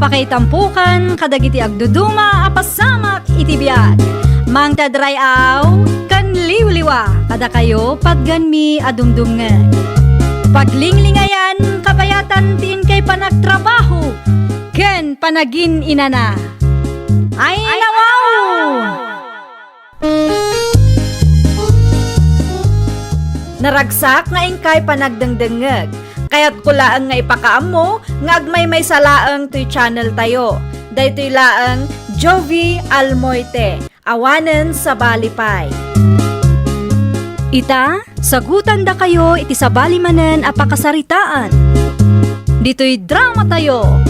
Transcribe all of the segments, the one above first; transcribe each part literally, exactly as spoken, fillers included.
Pakaitampukan kadagiti agduduma a pasamak iti biag. Mangted ray-aw ken liwliwa kadakayo patganmi a dumdumngeg. Paglinglingayan kabayatan ti inkay panagtrabaho ken panagin-inana. Ay, nawaw! Naragsak nga inkay panagdengdengngeg. Kayatko laeng nga ipakaammo nga agmaymaysa laeng toy channel tayo. Daytoy laeng Jovi Almoite, awanen sabali pay. Ita, sagutandakayo iti sabali manen a pakasaritaan. Ditoy drama tayo.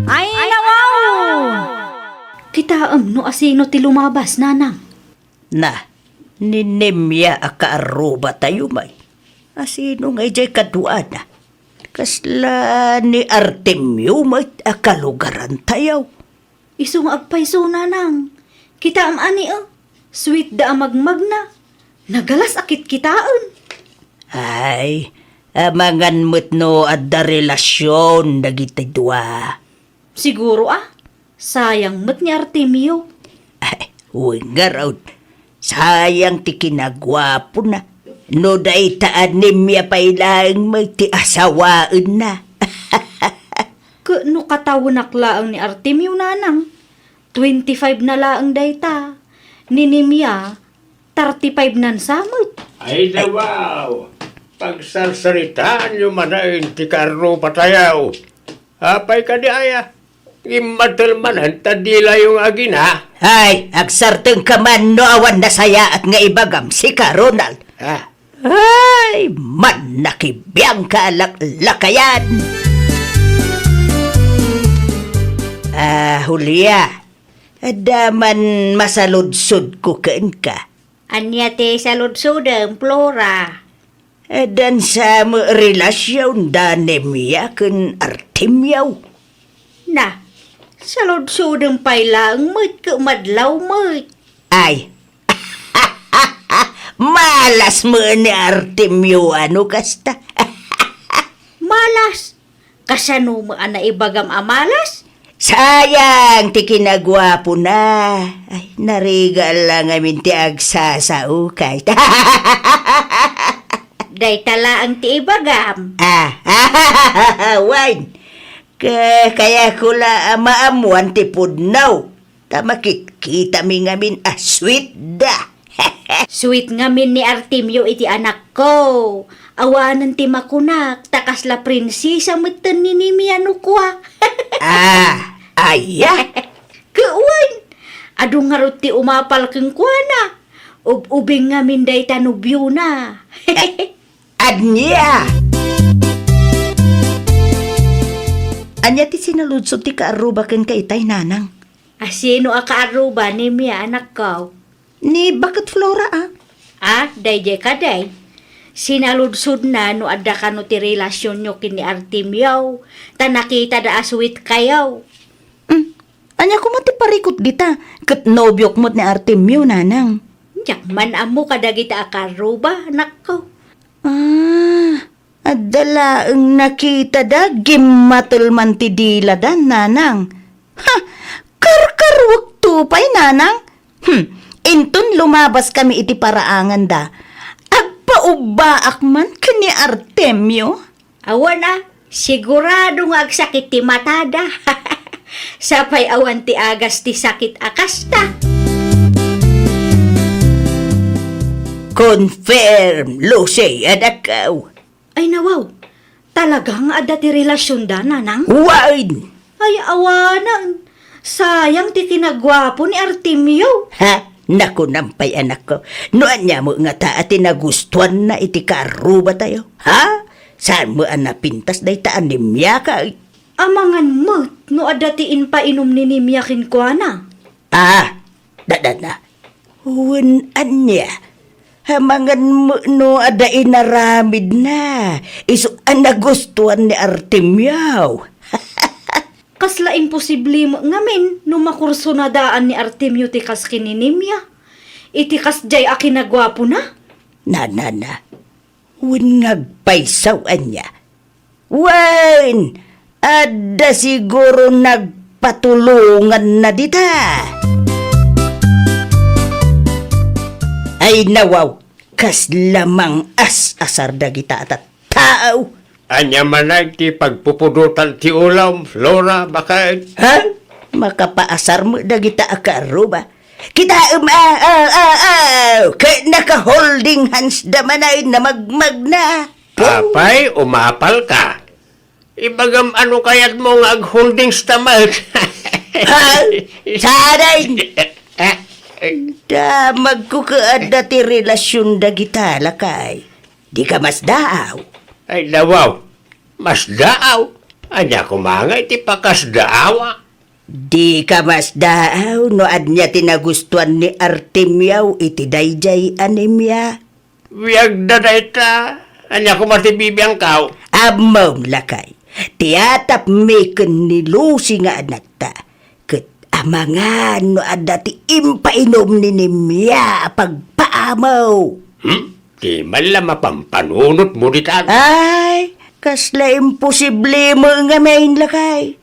Ay, nawaw! Kitaem no asino ti lumabas, nanang. Na, ni Nemia a kaarrubatayo met. Asino nga idiay kaduana? Kasla ni Artemio met a kalugarantayo. Isu nga agpayso, nanang. Kitaem ani, a. Sweet da a magmagna. Nagalas a kitkitaen. Ay, amangan met no adda relasion dagiti dua. Siguro, a. Sayang met ni Artemio. Ay, wen ngarud. Sayang ti kinaguapona. No dayta a Nemia pay laeng met ti asawaenna. Ket no katawenak laeng ni Artemio, nanang, twenty-five na laeng dayta. Ni Nemia, thirty-five nan sa met. Ay, nawaw. Pagsarsaritaanyo manen ti kaarrubatayo. Apay kadi aya? Gimmatel manen ta dilayo nga agina. Ay, agsartengka man no awan nasayaat nga ibagam, sika, Ronald. Ah. Ay, mannakibiangka a laklakayan. Ah, Julia, adda man masaludsodko kenka. Ania ti saludsodem, Flora? Addan sa met relasion da Nemia ken Artemio. Na, saludsodem pay laeng met ket madlaw met. Ay. Malas met ni Artemio a no kasta. Malas? Kasano met a naibagam a malas? Sayang ti kinaguapona. Ay, narigat la ngamin ti agsasaokay. Dayta laeng ti ibagam. Ah, wen. Ka-, kayatko la a maammuan ti pudno. Ta makitkitami ngamin a sweet da. Sweet ngamin ni Artemio iti anakko. Awanen ti makunak, ta kasla prinsesa metten ni Nemia no kua. Ah, aya? Ket wen, adu ngarud ti umapal kenkuana. Ub-ubing ngamin dayta nobiona. Ania? Ania ti sinaludsod ti kaarruba kenka itay, nanang? Asino a kaarruba, Nemia, anakko? Ni baket Flora, a. A, daydiay kadi. Sinaludsodna no adda kano ti relasionyo ken ni Artemio, ta nakitada a sweet kayo. Mm. Ania koma ti parikut dita? Ket nobiok met ni Artemio, nanang. Diak man ammo kadagita a kaarruba, anakko. Ah, adda laeng nakitada, gimmatel man ti dilada, nanang. Ha! Karkaruekto pay, nanang. Hmm, inton lumabaskami iti paraanganda, agpaubbaak man ken ni Artemio. Awan a, sigurado nga agsakit ti matada. Sapay awan ti agas ti sakit a kasta. Confirm, Lucy, anakko. Ay, nawaw. Talaga nga adda ti relasionda, nanang? Wen! Ay, awanan. Sayang ti kinaguapo ni Artemio. Ha? Nakunam pay, anakko. No ania met ngata a ti nagustuanna iti kaarrubatayo? Ha? Saan met a napintas dayta a Nemia kay? Amangan met no adda ti impainom ni Nemia kenkuana. Ah, dadana. Wen ania? Amangan met no adda inaramidna. Isu a nagustuan ni Artemio. Kasla imposible met ngamin no makursunadaan ni Artemio ti kas ken ni Nemia. Iti kasdiay a kinaguapona? Na, na, na. Wen nga agpayso ania? Wen! Adda siguro nagpatulonganna dita. Ay nawaw, kasla mang-as-asar dagita a tattao. Ania man ti pagpupudotan ti ulam, Flora, baket? Ha? Makapaasar met dagita a kaarruba. Kitaem a, a, a, a, ket naka-holding hands da man ay namagmagna. Apay, umapal ka. Ibagam ano kayatmo nga ag-holdings ta met. Ha? Saray! Damagko ket adda ti relasyon dagita, lakay. Dika masdaaw. Ay, nawaw. Masdaaw? Ania koma nga iti pakasdaawa? Dika masdaaw no ania ti nagustuan ni Artemio iti daydiay anemia. Biagda dayta. Ania koma ti bibiangkaw? Ammom, lakay. Ti atapmi ken ni Lucy nga anakta. Ket amangan no adda ti impainum ni Nemia a pagpaamaw. Hmm? Di man la mapampanunotmo ditan. Ay, kasla imposible met ngamin, lakay.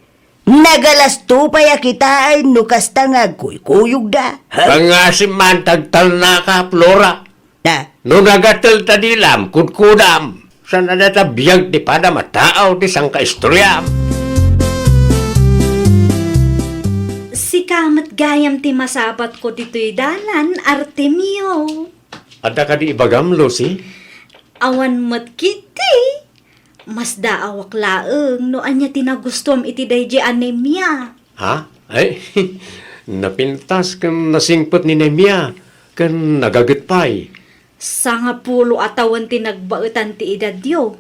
Nagalasto pay a kitaen no kasta nga agkuykuyogda. Ha? Pangasim man ti agtalnaka, Flora. Na? No nagatel ta dilam, kudkudam. Saan a dayta biag ti padam a tao ti sangkaistoriam? Sika met gayam ti masabatko ditoy dalan, Artemio. Adda kadi ibagam, Lucy? Awan met ketdi. Masdaawak laeng no ania ti nagustuam iti daydiay anemia. Ha? Ay, napintas ken nasingpet ni Nemia, ken nagaget pay. Sangapulo a tawen ti nagbaetan ti edadyo.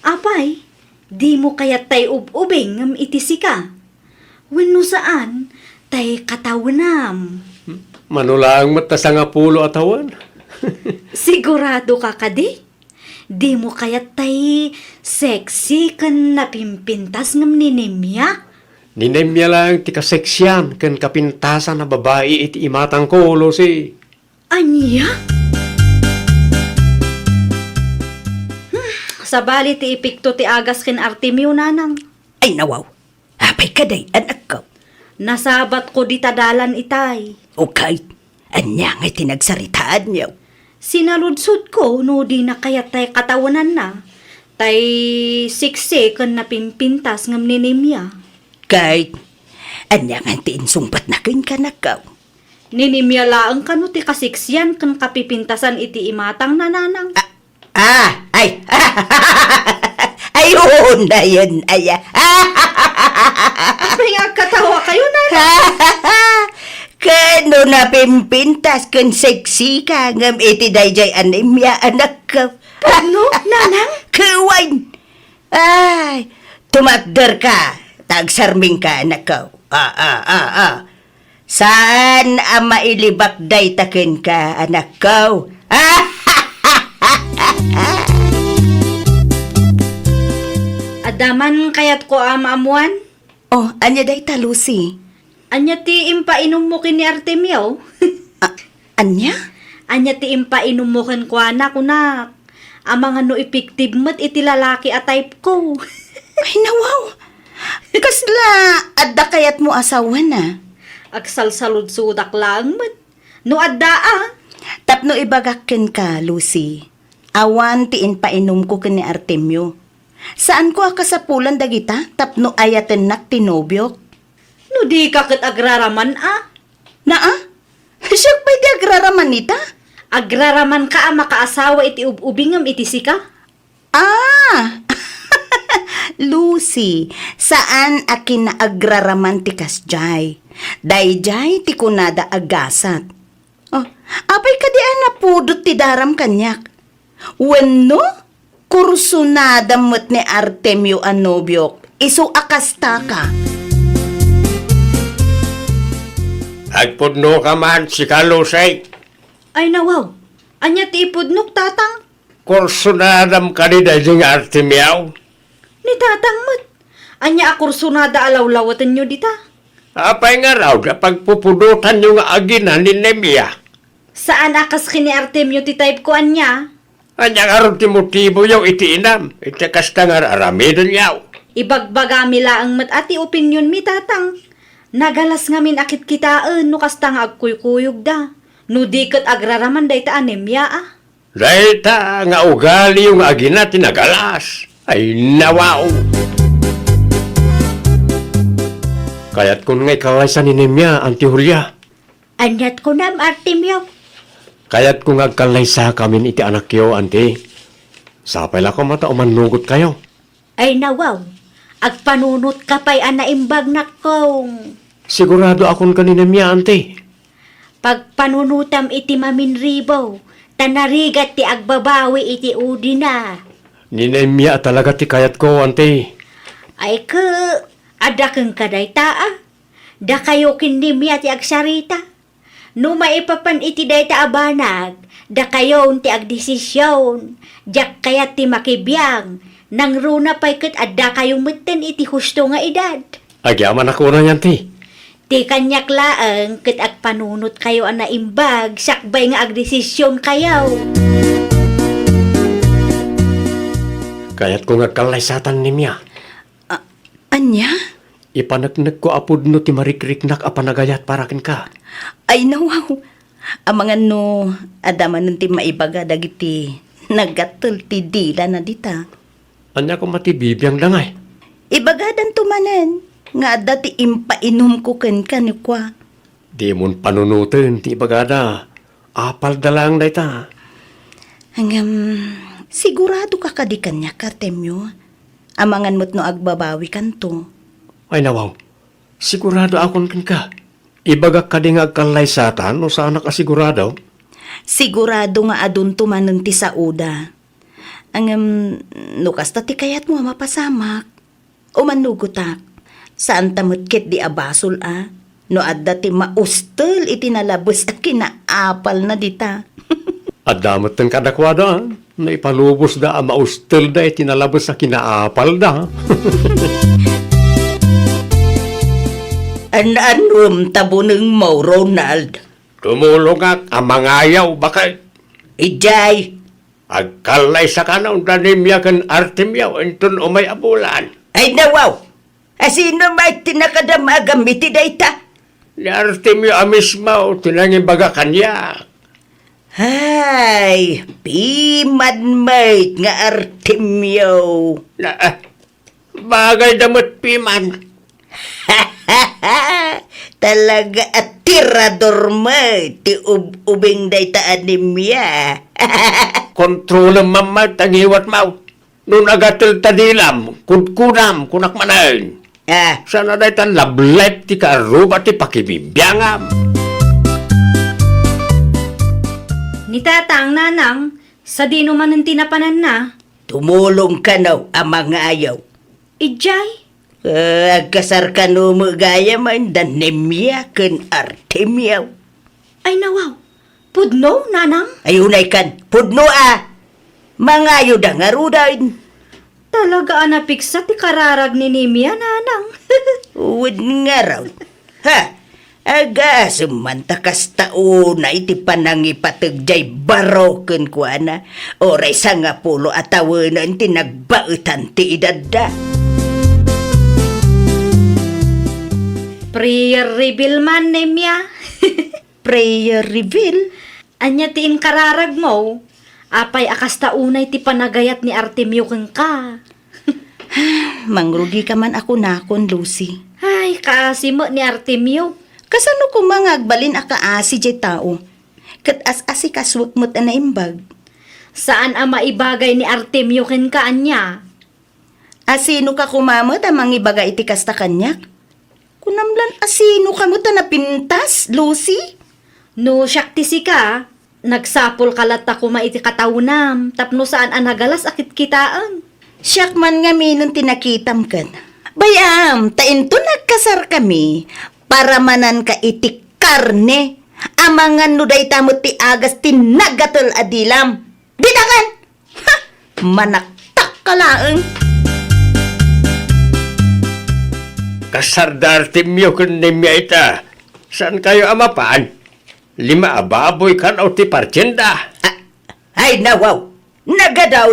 Apay, dimo kayat tay ub-ubingem iti sika? Wenno saan, tay katawenam? Mano laeng met ta sangapulo a tawen? Siguradoka kadi? Dimo kayat tay sexy ken napimpintas ngem ni Nemia? Ni Nemia laeng ti kaseksian ken kapintasan a babai iti imatangko, Lucy. Ania? Hmm, sabali ti epekto ti agas ken Artemio, nanang. Ay, nawaw. Apay kadi, anakko? Nasabatko dita dalan itay. Okay. Ania ngay ti nagsaritaanyo? Sinaludsodko no dina kayat tay katawenanna, tay siksi ken napimpintas ngem ni Nemia. Kay, ania ngay ti insungbatna kenka, anakko? Ni Nemia laeng kano ti kasiksian ken kapipintasan iti imatangna, nanang. Ah, Ah, ay. Ay, oo, na yun, ay, ah. Apay nga agkatawa kayo, nanang? Ken no napimpintas ken sexy ka ngem iti daydiay anemia, anakko. Pudno, nanang? Kuwan. Ay, tumakder ka. Tagsarming ka, anakko. Ah, ah, ah, ah. Saan a mailibak dayta kenka, anakko? Adda man kayatko a maammuan? Oh, ania dayta, Lucy? Ania ti impainummo ken ni Artemio? Ah, ania? Ania ti impainummo kenkuana, kunak? Amangan no effective met iti lalaki a type ko. Ay, nawaw! Kasla adda kayatmo a sawen a? Agsalsaludsodak laeng met. No adda a? Tapno ibagak kenka, Lucy, awan ti impainumko ken ni Artemio. Saanko a kasapulan dagita tapno ayatennak ti nobiok. No dika ket agraraman a? Naa? Siak pay ti agraraman ita? Agraramanka a makaasawa iti ub-ubingem iti sika? Ah! Lucy, saan a kinaagraraman ti kasdiay. Daydiay ti kunada a gasat. Oh, apay kadi a napudot ti daram kaniak? Wenno, kursonadam met ni Artemio a nobiok, isu a kastaka. Agpudnoka man, sika, Lucy. Ay, nawaw. Ania ti ipudnok, Tatang? Kursonadam kadi daydi nga Artemio? Ni Tatang met. Ania a kursonada a lawlawatenyo dita? Apay ngarud a pagpupudotanyo nga agina ni Nemia? Saan a kas ken ni Artemio ti type ko, ania? Ania ngarud ti motiboyo iti inam iti kasta nga ar-aramidenyo? Ibagbagami laeng met a ti opinionmi, Tatang. Nagalas ngamin a kitkitaen no kasta nga agkuykuyogda. No di ket agraraman dayta a nemia a. Dayta nga ugaliyo nga agina ti nagalas. Ay, nawaw! Kayatkon nga ikallaysa ni nemia, Anti Julia. Aniat kunam, Artemio? Kayatko nga agkallaysakamin iti anakyo, Anti. Sapay la koma ta umannugotkayo. Ay, nawaw. Agpanunotka pay a naimbag, nakkong. Sigurado akon ken ni nemia, Anti. Pagpanunotam iti maminribo, ta narigat ti agbabawi iti udina. Ni nemia a talaga ti kayatko, Anti. Ay, ke, adda kenka dayta a. Dakayo ken nemia ti agsarita. No maipapan iti dayta a banag, dakayon ti agdesision. Diak kayat ti makibiang, nangruna pay ket addakayo metten iti husto nga edad. Agyamanak unay, Anti. Ti kaniak laeng ket agpanunotkayo a naimbag sakbay nga agdesisionkayo. Kayatko nga agkallaysatan nemia. A-, ania? Ipaneknekko a pudno ti marikriknak a panagayat para kenka. Ay, nawaw. Amangan no adda manen ti maibaga dagiti naggatel ti dilana dita. Ania koma ti bibiangda ngay? Ibagadanto manen nga adda ti impainomko kenka ni kua. Dimon panunoten ti ibagada. Apalda laeng dayta. Ngem, siguradoka kadi kaniak, Artemio? Amangan met no agbabawikanto. Ay, nawaw. Sigurado akon kenka. Ibagak kadi nga agkallaysatan no saanak a sigurado? Sigurado nga adunto manen ti saoda. Ngem, no kasta ti kayatmo a mapasamak, umannugotak. Saanta met ketdi a basol a no adda ti maustel iti nalabes a kinaapalna dita. Adda metten kadakuada, no ipalubosda a maustelda iti nalabes a kinaapalda. An-anuem ta bunengmo, Ronald? Tumulongak a mangayaw, baket. Idiay. Agkallaysakano da Nemia ken Artemio inton umay a bulan. Ay, nawaw! Asino met ti nakadamagam iti dayta? Ni Artemio a mismo ti nangibaga kaniak. Ay, piman met nga Artemio. Na, ah, bagayda met piman. Talaga a tirador met ti ub-, ubing dayta a Nemia. Kontrolem man met ta ngiwatmo. No nagatel ta dilam, kudkudam, kunak manen. Ah. Saan a dayta love life ti kaarruba ti pakibibiangam. Ni Tatang, Nanang, sadino manen ti napananna? Tumulongkano a mangayaw. Idiay? Ah, agkasarkano met gayam da Nemia ken Artemio. Ay, nawaw. Pudno, Nanang? Ay, unaykan. Pudno a. Mangayoda ngaruden. Talaga a napigsa ti kararag ni Nemia, Nanang. Wen ngarud. Ha? Agasem man ta kasta unay ti panangipateg diay baro kenkuana, uray sangapulo a tawenen ti nagbaetan ti edadda. Prayer reveal man, Nemia. Prayer reveal? Ania ti inkararagmo? Apay a kasta unay ti panagayat ni Artemio kenka? Mangrugika man a kunakon, Lucy. Ay, kaasi met ni Artemio. Kasano koma nga agbalin a kaasi diay tao? Ket as-asikasuek met a naimbag. Saan a maibagay ni Artemio kenka, ania? Asinoka koma met a mangibaga iti kasta kaniak? Kunam lan asinoka met a napintas, Lucy? No siak ti sika, nagsapulka latta koma iti kataonam tapno saan a nagalas a kitkitaen. Siak man ngaminen ti nakitam ken. Bay-am, ta inton agkasarkami, paramananka iti karne, amangan no dayta met ti agas ti naggatel a dilam. Dita ken! Ha! Manaktakka laeng! Kasar da Artemio ken Nemia ita. Saankayo a mapan? Lima a baboy kano ti partienda. A-, ay, nawaw! Nagadaw!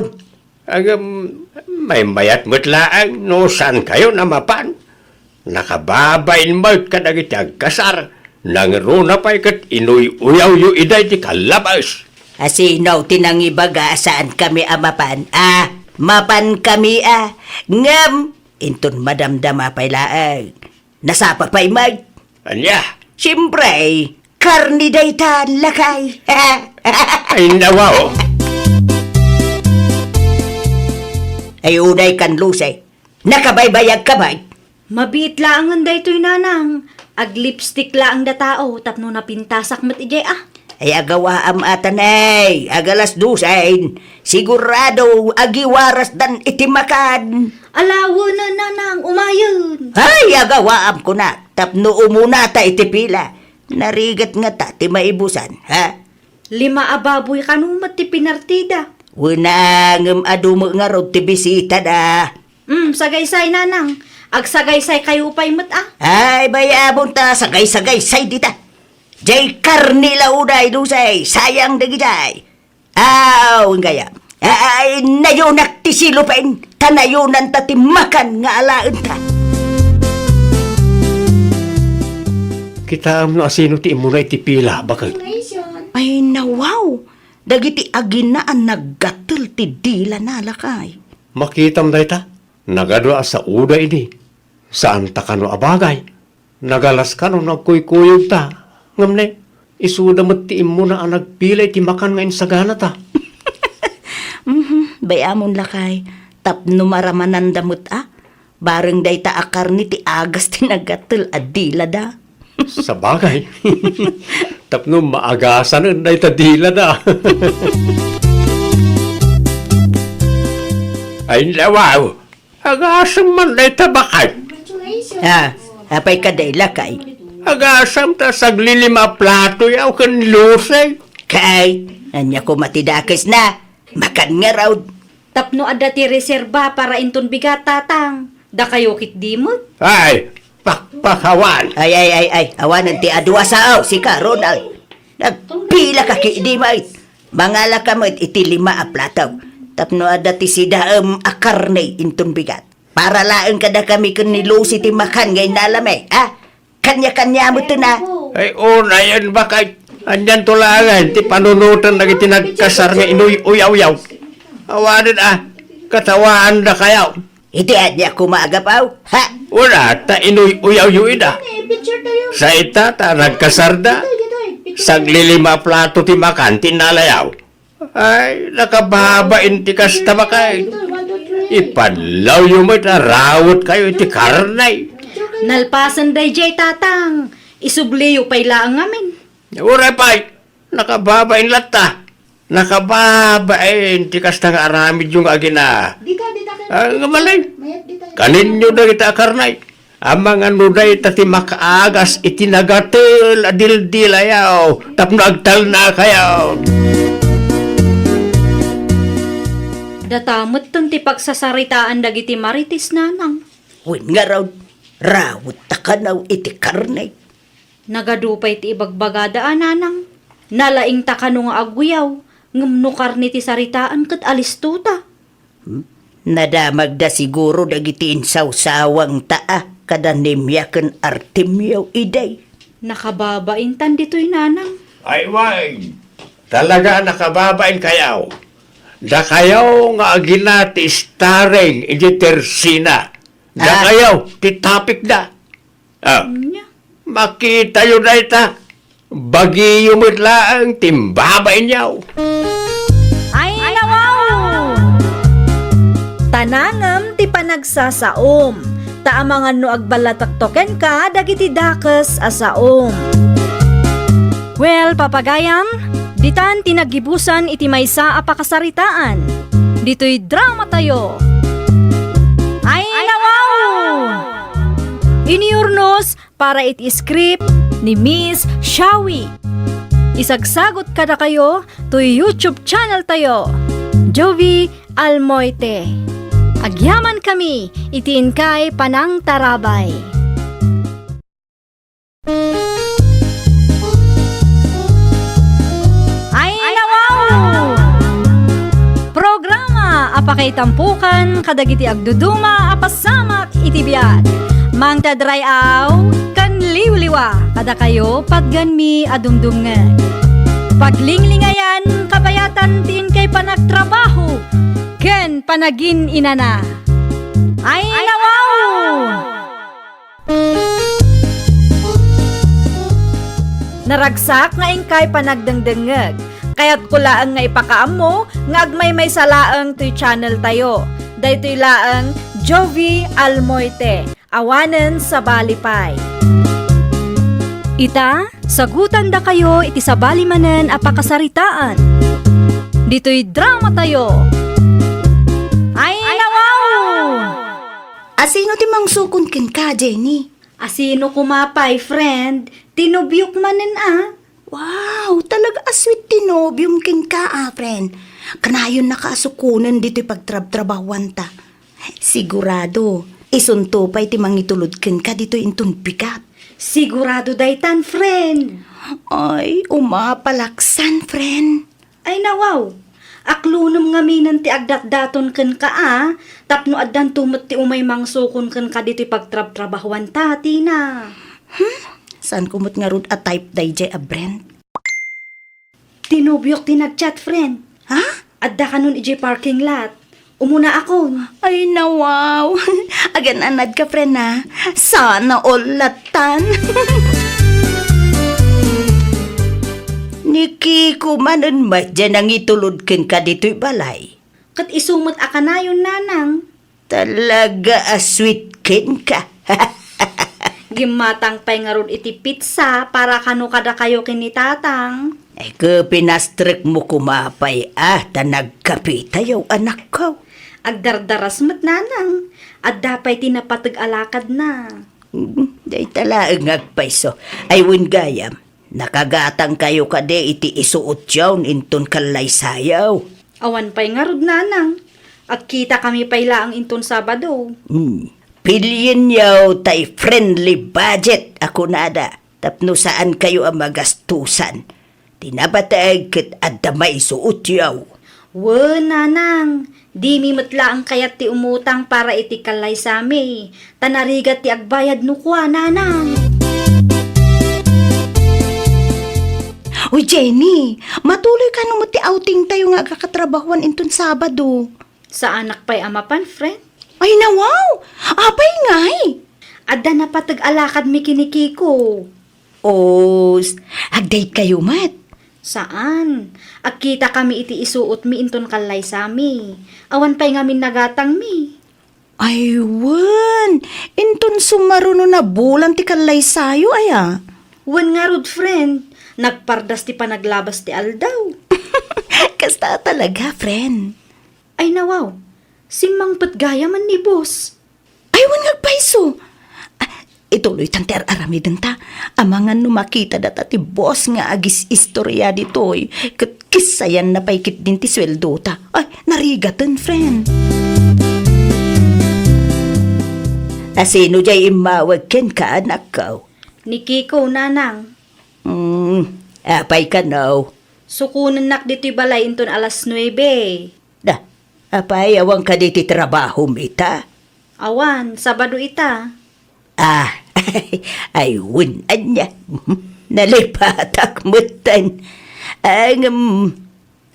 Agam, Maymayat met laeng no saankayon a mapan. Nakababain met kadagiti agkasar, nangruna pay ket inuy-uyawyo ida iti kallabes. A sino ti nangibaga a saankami a mapan? A, mapankami a. Ngem, inton madamdama pay laeng, nasapa pay met. Ania? Siempre, karne dayta, lakay. Ay, nawaw. Ay, unay kan Lucy. Nakabaybayag ka met? Mabiit laengen daytoy, nanang. Ag-lipstick laeng da tao tapno napintasak met idiay a. Ay, agawaam ata, nay. Ag-alas dosen. Sigurado, agiwarasdan iti makan. Ala, wen, nanang, umayen. Ay, agawaam kunak. Tapno umunata iti pila. Narigat ngata ti maibusan, ha? Lima a baboy kano met ti pinartida. Wen a, ngem adu met ngarud ti bisitada. Mm, sagaysay, nanang. Agsagaysaykayo pay met a. Ay, bay-amon ta sagaysagaysay dita. Jay karne la unay, Lucy, sayang dagijay. Aw, inggayam. Ay, nayonak ti silopen, ta nayonanta ti makan nga alaenta. Kitaem no asino ti immuna iti pila, baket. Ay, nawaw! Dagiti agina a naggatel ti dilana, lakay. Makitam dayta? Nagadu a saoda idi. Saanta kano a bagay. Nagalas kano no agkuykuyogta. Ngem ne, isuda met ti immuna a nagpila iti makan nga insaganata. Mhm, bay-amon, lakay. Tapno maramananda met a. Bareng dayta a karne ti agas ti naggatel a dilada. Sabagay. Tapno maagasanen dayta dilada. Ay, nawaw. Agasem man dayta, baket. Ah, apay kadi, lakay? Agasem ta saglilima a plato yaw ken Lucy. Kay, ania koma ti dakesna? Makan ngarud. Tapno adda ti reserba para inton bigat, tatang. Dakayo ketdi met. Ay, pakpakawan. Ay, ay, ay, ay. Awanen ti adu a sao, sika, Ronald. Nagpila ka ketdi met. Mangala ka met iti lima a plato. Tapno adda ti sidaem a karne inton bigat. Para laeng kadakami ken ni Lucy ti makan nga inalami, ha? Kanya-kanya met ten a. Ay, unayen, baket. Anianto laengen ti panunoten dagiti nagkasar nga inuy-uyawyaw. Awanen a, katawaandakayo. Iti ania koma a gapu, ha? Wala, ta inuy-uyawyo ida. Sa ita, ta nagkasarda. Saglilima a plato ti makan ti inalayaw. Ay, nakababain ti kasta, baket. Ipadlawyo met a rawetkayo iti karne. Nalpasen daydiay, tatang. Isubliyo pay laeng ngamin. Uray pay, nakababain latta. Nakababain ti kasta nga aramidyo nga agina. Dita, dita, kay Ah, nga malay. Mayat dita. Kaninyo dagita a karne. Amangan no dayta ti makaagas iti nagatel a dildilayaw tapno agtalnakayo. Data metten ti pagsasaritaan dagiti Marites, nanang. Wen ngarud, rawetta kano iti karne. Nagadu pay ti ibagbagada a, nanang. Nalaingta kano nga agguyaw, ngem no karne ti saritaan ket alistota. Hmm? Nadamagda siguro dagiti insawsawangta a kada Nemia ken Artemio idi. Nakababaintan ditoy, nanang. Ay, wen. Talaga a nakababainkayo. Dakayo nga agina ti starring iti tersina. Ah. Dakayo ti topicda. Ah. Ania? Makitayo dayta. Bagiyo met laeng ti imbabainyo. Ay, nawaw! Tanangem ti panagsasaom, ta amangan no agballatekto kenka dagiti dakes a saom. Well, papagayam, ditan ti naggibusan iti maysa a pakasaritaan. Ditoy dramatayo. Ay, nawaw! Inurnos para iti script ni Miss Shawi. Isagsagot kadakayo toy YouTube channel tayo, Jovi Almoite. Agyamankami iti inkay panangtarabay. Ay, nawaw! Programa a Pakaitampokan kadagiti agduduma a pasamak iti biag. Mangted ray-aw ken liwliwa kadakayo patgenmi a dumdumngeg. Paglinglingayan kabayatan ti inkay panagtrabaho ken panagin-inana. Ay, nawaw! Naragsak nga inkay panagdengdengngeg. Kayatko laeng nga ipakaammo nga agmaymaysa laeng toy channel tayo. Daytoy laeng Jovie Almoite, awanen sabali pay. Ita, sagutandakayo iti sabali manen a pakasaritaan. Ditoy drama tayo. Ay, nawaw! Asino ti mangsukon kenka, Jenny? Asino koma pay, friend? Ti nobiok manen a. Wow, talaga a sweet ti nobiom kenka a, friend. Kanayonnaka a sukonen ditoy pagtrabtrabahuanta. Sigurado, isunto pay ti mangitulod kenka ditoy inton pick-up. Sigurado daytan, friend. Ay, umapalaksan, friend. Ay, nawaw! Aklonem ngaminen ti agdatdaton kenka a, tapno addanto met ti umay mangsukon kenka ditoy pagtrabtrabahuanta, Tina. Hmm? Saanko met ngarud a type daydiay a brand? Ti nobiok ti nag-chat, friend. Ha? Adda kanon idiay parking lot. Umuna akon. Ay, nawaw. Agan-anadka, friend, a. Sana all latan. Ni Kiko manen met diay nangitulod kenka ditoy balay. Ket isu met a kanayon, nanang. Talaga a sweet kenka. Gimmatang pay ngarud iti pizza para kano kadakayo ken ni tatang. Ay, ket pinastrekmo koma pay a ta nagkapitayo, anakko. Agdardaras met, nanang. Adda pay ti napateg a lakadna. Mm, dayta laeng nga agpayso. Ay, wen gayam, nakagatangkayo kadi iti isuotyon inton kallaysayo? Awan pay ngarud, nanang. Agkitakami pay laeng inton Sabado. Hmm. Pilienyo tay friendly budget a kunada tapno saankayo a magastusan. Ti napateg ket adda maisuotyo. Wen, nanang, dimi met laeng kayat ti umutang para iti kallaysami, ta narigat ti agbayad no kua, nanang. Uy, Jenny, matuloy kano met ti outing tayo nga agkakatrabahuan inton Sabado? Saanak pay a mapan, friend. Ay, nawaw! Apay ngay? Adda napateg a lakadmi ken ni Kiko. Os, agdate kayo met? Saan. Agkita kami iti isuotmi inton kallaysami. Awan pay ngamin nagatangmi. Ay, wen. Inton sumaruno nabulan ti kallaysayo, aya? Wen ngarud, friend. Nagpardas ti panaglabas ti aldaw. Kasta talaga, friend. Ay, nawaw. Simmangpet gayam ni boss. Ay, wen nga agpayso. Ah, ituloy tan ti ar-aramidenta. Amangan no makita data ti boss nga agis-istorya ditoy, ket kissayan na pay ketdin ti sueldo ta. Ay, narigaten, friend. Asino jay immawag kenka, anakko? Ni Kiko, nanang. Hmm, apay kano? Sukonennak ditoy balay inton alas nuebe. Da, apay, awan kadi ti trabahom ita? Awan, Sabado ita. Ah, ay, wen, ania. Nalipatak metten. Ngem,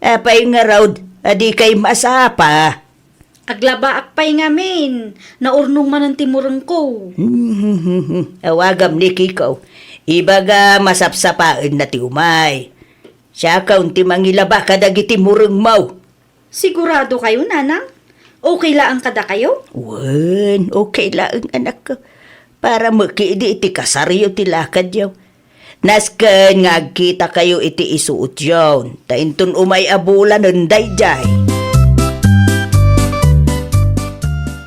apay ngarud, a dikay masapa? Aglabaak pay ngamin. Naurnong manen ti murengko. Awagam ni Kiko. Ibaga masapsapaenna ti umay. Siakon ti mangilaba kadagiti murengmo. Sigurado kayo, nanang? Okay laeng kadakayo? Wen, okay laeng, anakko. Para met idi iti kasaryo ti lakadyo. Nasken nga agkita kayo iti isuotyon, ta inton umay a bulanen daydiay.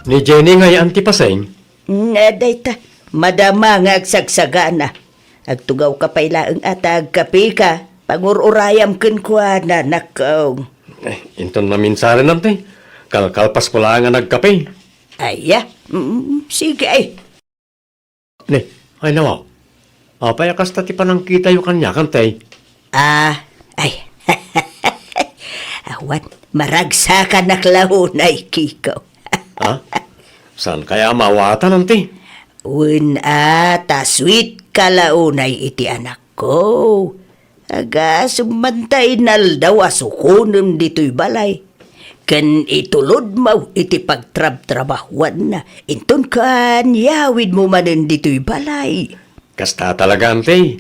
Ni Jenny ngay-an ti paseng? Mm, eh, dayta, madama nga agsagsagana. Agtugawka pay laeng a ta agkapeka. Pangur-urayam kenkuana, nakko. Eh, inton naminsarenam ti kalkalpasko laeng a nagkape. Aya, mm, sige, ay. Ni, ay, nawaw. Apay a kasta ti panangkitayo kaniakan, tay? Ah, ay. Awan, maragsakanak la unay, Kiko. Ha? Saan kaya maawatan, Auntie? Wen a, ta sweet ka la unay iti anakko. Agasem man ta inaldaw a sukonem ditoy balay. Ken itulodmo iti pagtrabtrabahuanna, inton kaan, yawidmo manen ditoy balay. Kasta talaga, Auntie.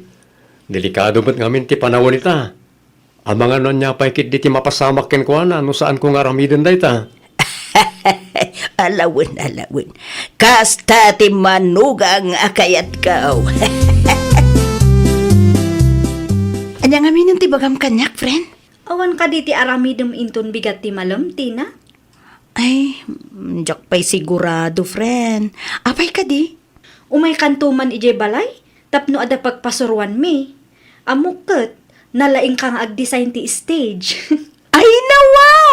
Delikado met ngamin ti panawen ita. Amangan no ania pay ketdi ti mapasamak kenkuana no saanko nga aramiden dayta. Alawen, alawen. Kasta ti manugang a kayatko. Ania ngamin ti bagam kaniak, friend? Awan kadi ti aramidem inton bigat ti malem, Tina? Ay, diak pay sigurado, friend. Apay kadi? Umaykanto man idiay balay tapno adda pagpasuroanmi. Ammok ket, nalaingka nga agdesign ti stage. Ay, nawaw!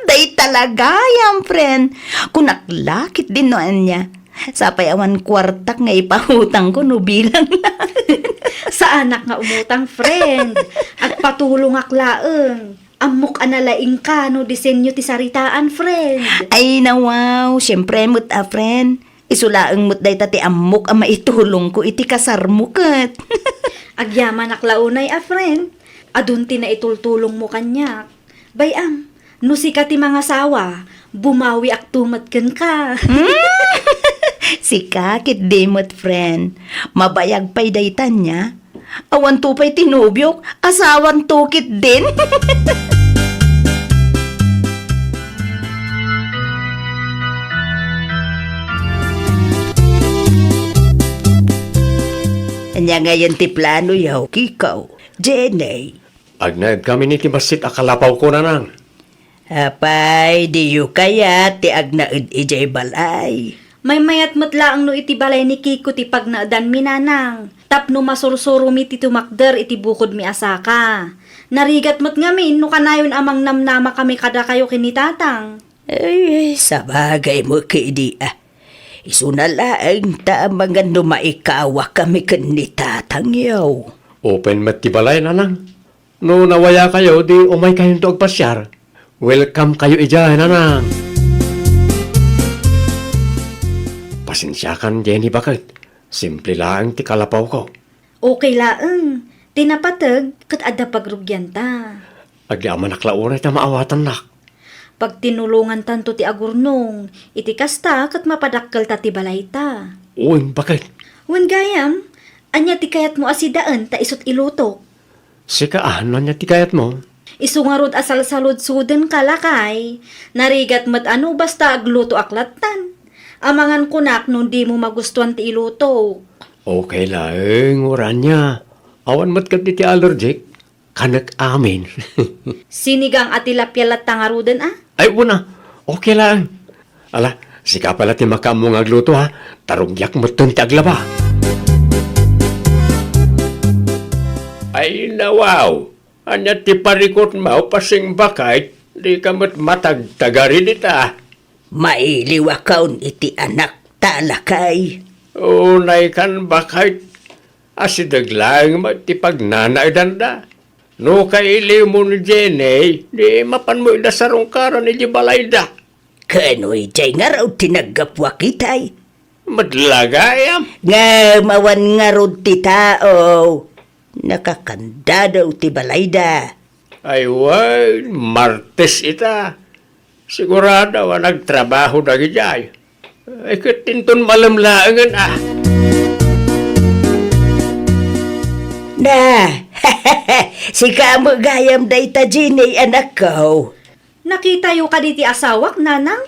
Dayta la gayam, friend. Kunak la ketdin no ania. Sapay awan kuartak nga ipautangko no bilang laeng. Saanak nga umutang, friend. Agpatulongak laeng. Ammok a nalaingka no disenyo ti saritaan, friend. Ay, nawaw, siempre met a, friend. Isu laeng met dayta ti ammok a maitulongko iti kasarmo ket. Agyamanak la unay a, friend. Adun ti naitultulongmo kaniak. Bay-am, no sika ti mangasawa, bumawiakto met kenka. Hmm? Sika ketdi met, friend. Mabayag pay dayta nia. Awanto pay ti nobiok, asawanto ketdin. Ania ngayen ti planoyo, Kiko? Jenny? Agnaedkamin iti bassit a kalapawko, Nanang. Apay, diyo kayat ti agnaed idiay balay? Maymayat met laeng no iti balay ni Kiko ti pagnaedanmi, Nanang, tapno masursuromi ti tumakder iti bukodmi a saka. Narigat met ngamin no kanayon a mangnamnamakami kadakayo ken ni Tatang. Ay, sabagay met ketdi a. Isuna laeng ta amangan no maikawakami ken ni Tatangyo. Open met ti balay, Nanang. No nawayakayo, di umaykayonto agpasiar. Welcome kayo idiay, Nanang. Pasensiakan, Jenny, baket. Simple laeng ti kalapawko. Okay laeng. Ti napateg, ket adda pagrugianta. Agyamanak la unay ta maawatannak. Pagtinulongantanto ti agurnong, iti kasta ket mapadakkelta ti balayta. Wen, baket. Wen gayam, ania ti kayatmo a sidaen ta isut' ilutok? Sika a, no ania ti kayatmo? Isu ngarud a salsaludsodenka, lakay. Narigat met a no basta aglutoak lattan. Amangan kunak no dimo magustuan ti ilutok. Okay laeng, urania. Awan met ketdi ti allergic. Kanek amin. Sinigang a tilapia latta ngaruden a? Ay, una. Okay laeng. Ala, sika pay la ti makaammo nga agluto, ha? Ta rugiak metten ti aglaba. Ay, nawaw. Ania ti parikutmo, Pasing-Bakay? Dika met matagtagari dita. Mailiwakon iti anakta, lakay. Unaykan, Bakay. Asideg laeng met ti pagnanaedanda. No kailiwmo ni Jenny, di mapanmo ida sarungkaran iti balayda. Kano idiay ngarud ti naggapuak itay? Met la gayam. Ngem awan ngarud ti tao. Nakakandado ti balayda. Ay, wen, Martes ita. Sigurado a nagtrabaho dagidiay. Ay, ket inton malem laengen a. Na, sika met gayam dayta, Jenny, anakko. Nakitayo kadi ti asawak, Nanang?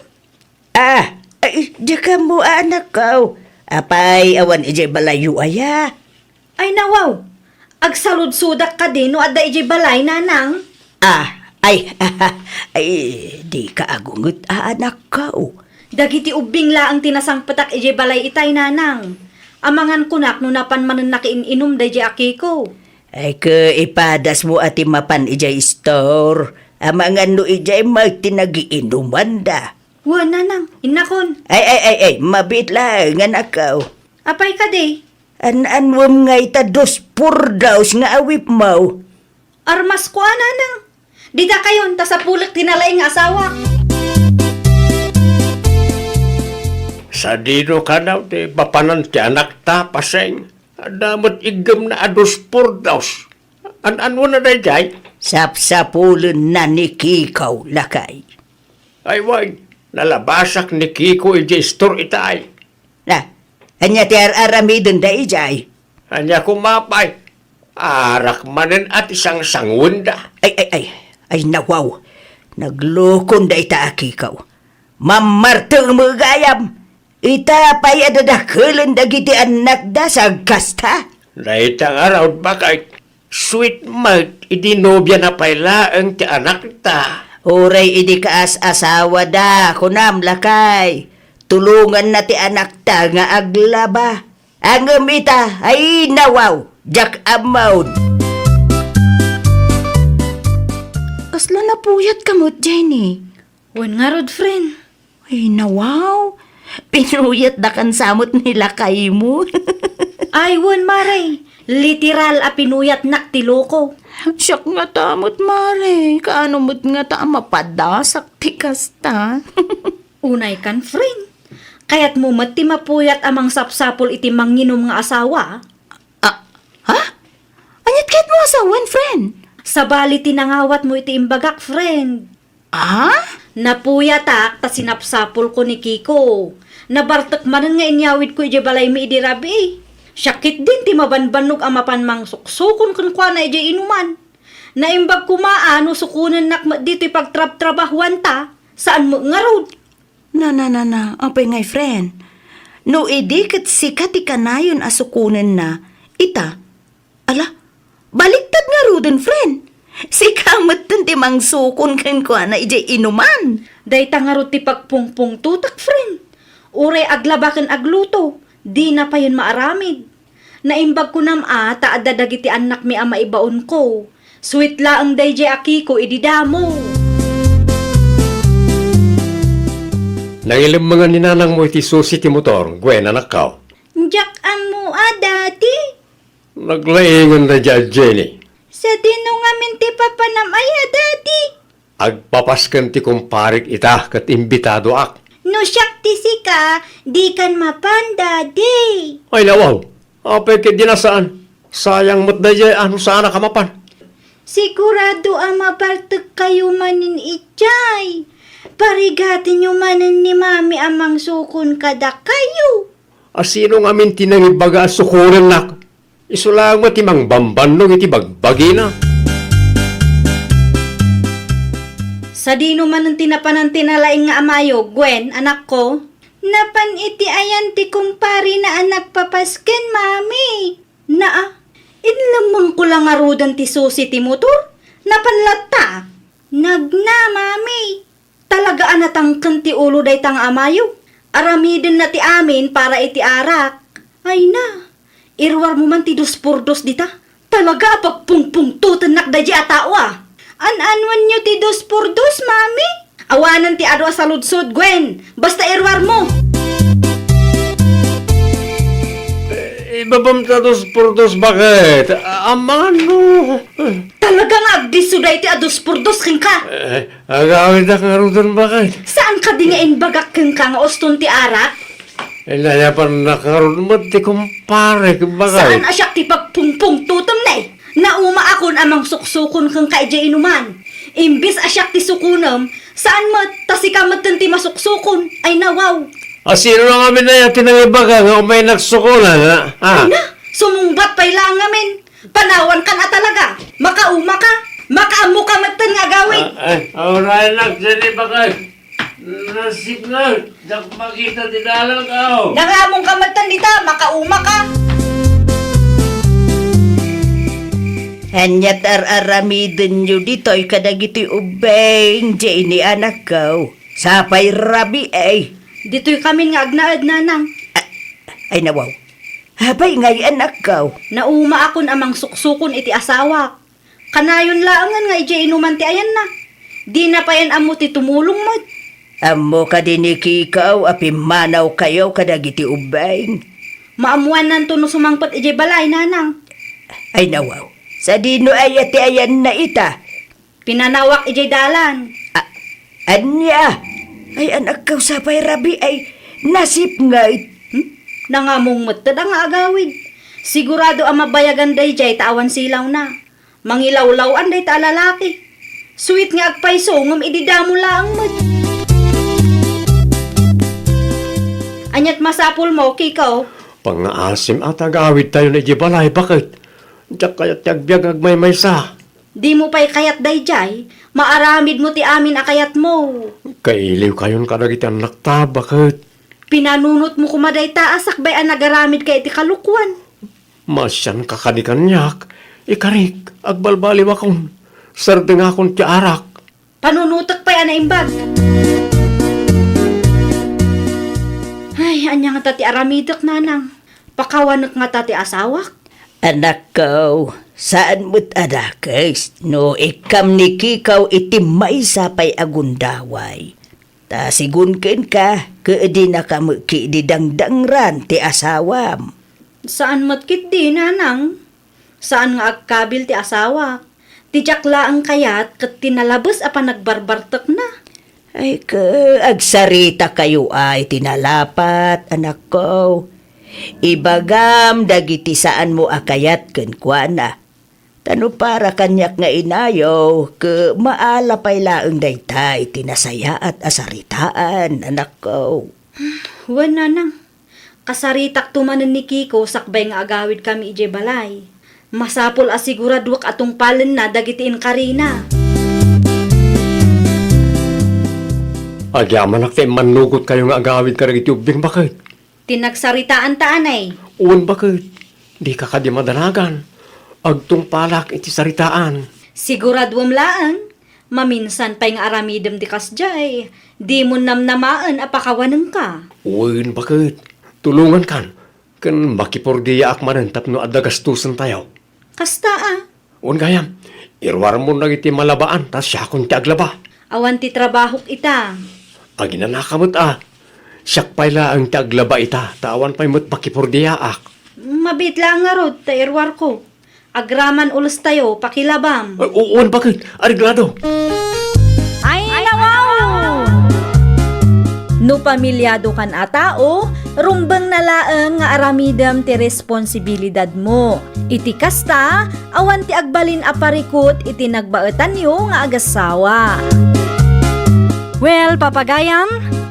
Ah, ay, diak ammo, anakko. Apay, awan idiay balayyo aya? Ay, nawaw! Agsaludsodak kadi no adda idiay balay, Nanang? Ah, ay, ay, dika agunget, anakko. Dagiti ubbing laeng ti nasangpetak idiay balay itay, Nanang. Amangan kunak no napan manen nakiin-inum daydiay a Kiko. Ay, ket ipadasmo a ti mapan idiay store. Amangan no idiay met ti nagiinumanda. Wen, Nanang, innakon. Ay, ay, ay, ay, mabiit laeng, anakko. Apay kadi? An-anuem ngay ta dos por dos nga awipmo? Armasko a, Nanang. Dita kayon, ta sapulek ti nalaing nga asawak. Sadino kano ti papanan ti anakta, Paseng? Adda met iggemna a dos por dos. An-, ania daydiay? Sapsapulenna ni Kiko, lakay. Ay, wen, nalabasak ni Kiko idiay store itay. Na, ania ti ar-aramidenda idiay? Ania koma pay? Arak manen a ti sangsanguenda. Ay, ay, ay, ay, nawaw. Naglokon dayta a Kiko. Mammarteng met gayam. Ita pay a dadakelen dagiti annakda sa agkasta? Dayta ngarud, baket. Sweet met idi nobiana pay laeng ti anakta. Uray idi kaas-asawada, kunam, lakay. Tulonganna ti anakta nga aglaba. Ngem ita, ay nawaw, diak ammaon. Kasla napuyatka met, Jenny? Wen ngarud, friend. Ay, nawaw. Pinuyatdakan sa met ni lakaymo. Ay, wen, mare. Literal a pinuyatnak ti loko. Siak ngata met, mare. Kaano met ngata a mapadasak ti kasta? Unaykan, friend. Kayatmo met ti mapuyat a mangsapsapul iti manginum nga asawa? Ah, ha? Aniat kayatmo a sawen, friend? Sabali ti nangawatmo iti imbagak, friend. Ah? Napuyatak ta sinapsapulko ni Kiko. Nabartek manen nga inyawidko idiay balaymi idi rabii. Siak ketdin ti mabanbannog a mapan mangsuksukon kenkuana idiay inuman. Naimbag koma a no sukonennak met ditoy pagtrabtrabahuanta, saan met ngarud. Na, na, na, na, apay ngay, friend? No idi ket sika ti kanayon a sukonenna, ita, ala, baliktad ngaruden, friend. Sika metten ti mangsukon kenkuana idiay inuman. Dayta ngarud ti pagpungpungtotak, friend. Uray aglaba ken agluto, dina payen maaramid. Naimbag kunam a ta adda dagiti annakmi a maibaonko. Sweet laeng daydiay a Kiko idi damo. Nangilemmengan ni nanangmo iti susi ti motor, Gwen, anakko. Diak ammo a, Daddy. Naglaingen daydiay a Jenny. Sadino ngamin ti papanam aya, Daddy? Agpapasken ti kumparek ita ket imbitadoak. No siak ti sika, dikan mapan, Daddy. Ay, nawaw. Apay ket dina saan? Sayang met daydiay a no saanak a mapan. Sigurado a mabartekkayo manen idiay. Parigatenyo manen ni Mami a mangsukon kadakayo. A sino ngamin ti nangibaga a sukonennak? Isu laeng met ti mangbambannog iti bagbagina. Sadino manen ti napanan ti nalaing nga amayo, Gwen, anakko? Napan iti ayan ti kumparena a nagpapasken, Mami. Naa, inlemmengko la ngaruden ti susi ti motor. Napan latta. Nagna, Mami. Talaga a natangken ti ulo dayta nga amayo. Aramidenna ti amin para iti arak. Ay na, iruarmo man ti dos por dos dita. Talaga a pagpungpungtotennak daydiay a tao a. An-anuenyo ti dos por dos, Mami? Awanen ti adu a saludsod, Gwen. Basta iruarmo. Eh, ibabam ta dos por dos, baket? A-, amano? Talaga nga agdisso daytoy a dos por dos kenka. Eh, Agawidak ngaruden, baket. Saan kadi nga imbagak kenka nga uston ti arak? Inayabannak ngarud met ti kumparek, baket. Saan a siak ti pagpungpungtotem ne? Naumaakon a mangsuksukon kenka idiay inuman. Imbes a siak ti sukonem, saan met, ta sika metten ti masuksukon. Ay, nawaw. A sino ngamin aya ti nangibaga nga umaynak sukonan, ha? Ah. Ay na, sumungbat pay laeng ngamin. Panawankan a talaga. Makauma ka. Makaammo ka metten nga agawid. Ah, ay, aw, Raynak, Jenny, baket. Nasipnget, diak makita ti dalan, aw. Nangamong ka metten dita, makauma ka. Ania ti ar-aramidenyo ditoy kadagiti ubbing, Jenny, anakko? Sapay rabii, eh. Ditoy kamin nga agnaed, nanang. Ah, ay, nawaw. Apay ngay, anakko? Naumaakon a mangsuksukon iti asawak. Kanayon laengen nga idiay inuman ti ayanna. Dina payen ammo ti tumulong met. Ammo kadi ni Kiko a pimmanawkayo kadagiti ubbing? Maammuannanto no sumangpet idiay balay, nanang. Ay, nawaw. Sadino aya ti ayanna ita? Pinanawak idiay dalan. A-, ania? Ay, anakkaw, sapay rabii, ay, nasipnget. Hmm? Nangamong met ti dayta nga agawid. Sigurado a mabayagan daydiay ta awan silawna. Mangilawlaw-an dayta a lalaki. Sweet nga agpayso, ngem idi damo laeng met. Ania't masapulmo, Kiko? Pangngaasim a ti agawidtayon idiay balay, baket. Diak kayat ti agbiag nga agmaymaysa. Dimo pay kayat daydiay, maaramidmo ti amin a kayatmo. Kailiwkayon kadagiti annakta, baket. Pinanunotmo koma dayta a sakbay a nagaramidka iti kalokuan. Maasianka kadi kaniak, ikarik, agbalbaliwakon, sardengakon ti arak. Panunotek pay a naimbag. Ay, ania ngata ti aramidek, nanang? Pakawanek ngata ti asawak? Anakko, saan met a dakes no ikkam ni Kiko iti maysa pay a gundaway. Ta sigun kenka, ket dinaka met ketdi dangdangran ti asawam. Saan met ketdi, nanang. Saan nga agkabil ti asawak. Ti diak laeng kayat ket ti nalabes a panagbarbartekna. Ay, ke, agsaritakayo a iti nalapat, anakko. Ibagam dagiti saanmo a kayat kenkuana. Ta no para kaniak nga inayo, ke, maala pay laeng dayta iti nasayaat a saritaan, anakko. Wen, nanang. Kasaritakto manen ni Kiko sakbay nga agawidkami idiay balay. Masapul a siguraduek a tungpalenna dagiti inkarina. Agyamanak ta immannugotkayo nga agawid kadagiti ubbing, baket. Ti nagsaritaanta, anay? Wen, baket. Dika kadi madanagan. Agtungpalak iti saritaan. Siguraduem laeng. Maminsan pay nga aramidem ti kasdiay, dimon namnamaen a pakawanenka. Wen, baket. Tulongankan, ken makipordiaak manen tapno adda gastosentayo. Kasta a. Wen gayam, iruarmon dagiti malabaan ta siakon ti aglaba. Awan ti trabahok ita. Aginanaka met a. Siak pay laeng ti aglaba ita, ta awan pay met makipordiaak. Mabiit laeng ngarud ta iruarko. Agraman ulestayo, pakilabam. Ay, u-, uwan, baket. Areglado. Ay, nawaw! No pamiliado kan a tao, rumbengna laeng nga aramidem ti responsibilidadmo. Iti kasta, awan ti agbalin a parikut iti nagbaetanyo nga agassawa. Well, papagayam,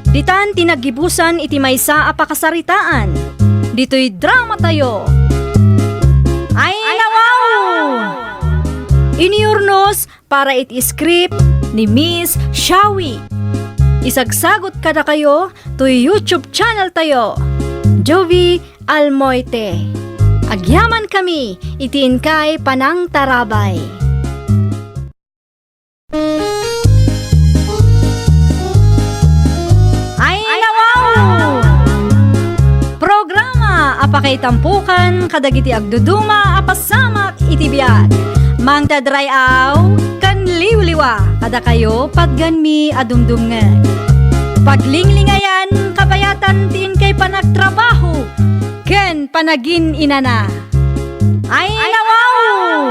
ditan ti naggibusan iti maysa a pakasaritaan. Ditoy dramatayo. Ay, nawaw! Inurnos para iti script ni Miss Shawi. Isagsagot kadakayo toy YouTube channel tayo, Jovi Almoite. Agyaman kami iti inkay panangtarabay. Ay, nawaw! Programa a pakaitampukan kadagiti agduduma a pasamak iti biag. Mangted ray-aw ken liwliwa kadakayo patgenmi a dumdumngeg. Paglinglingayan kabayatan ti inkay panagtrabaho ken panagin-inana. Ay, nawaw!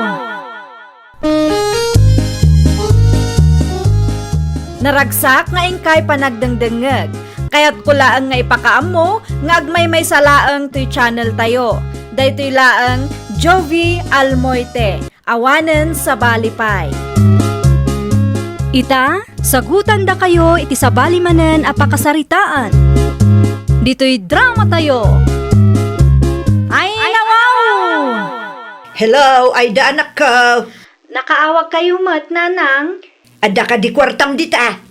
Naragsak nga inkay panagdengdengngeg. Kayatko laeng nga ipakaammo nga agmaymaysa laeng toy channel tayo. Daytoy laeng Jovi Almoite, awanen sabali pay. Ita, sagutandakayo iti sabali manen a pakasaritaan. Ditoy dramatayo. Ay, nawaw! Hello, Aida, anakko. Nakaawagkayo met, nanang? Adda kadi kuartam dita?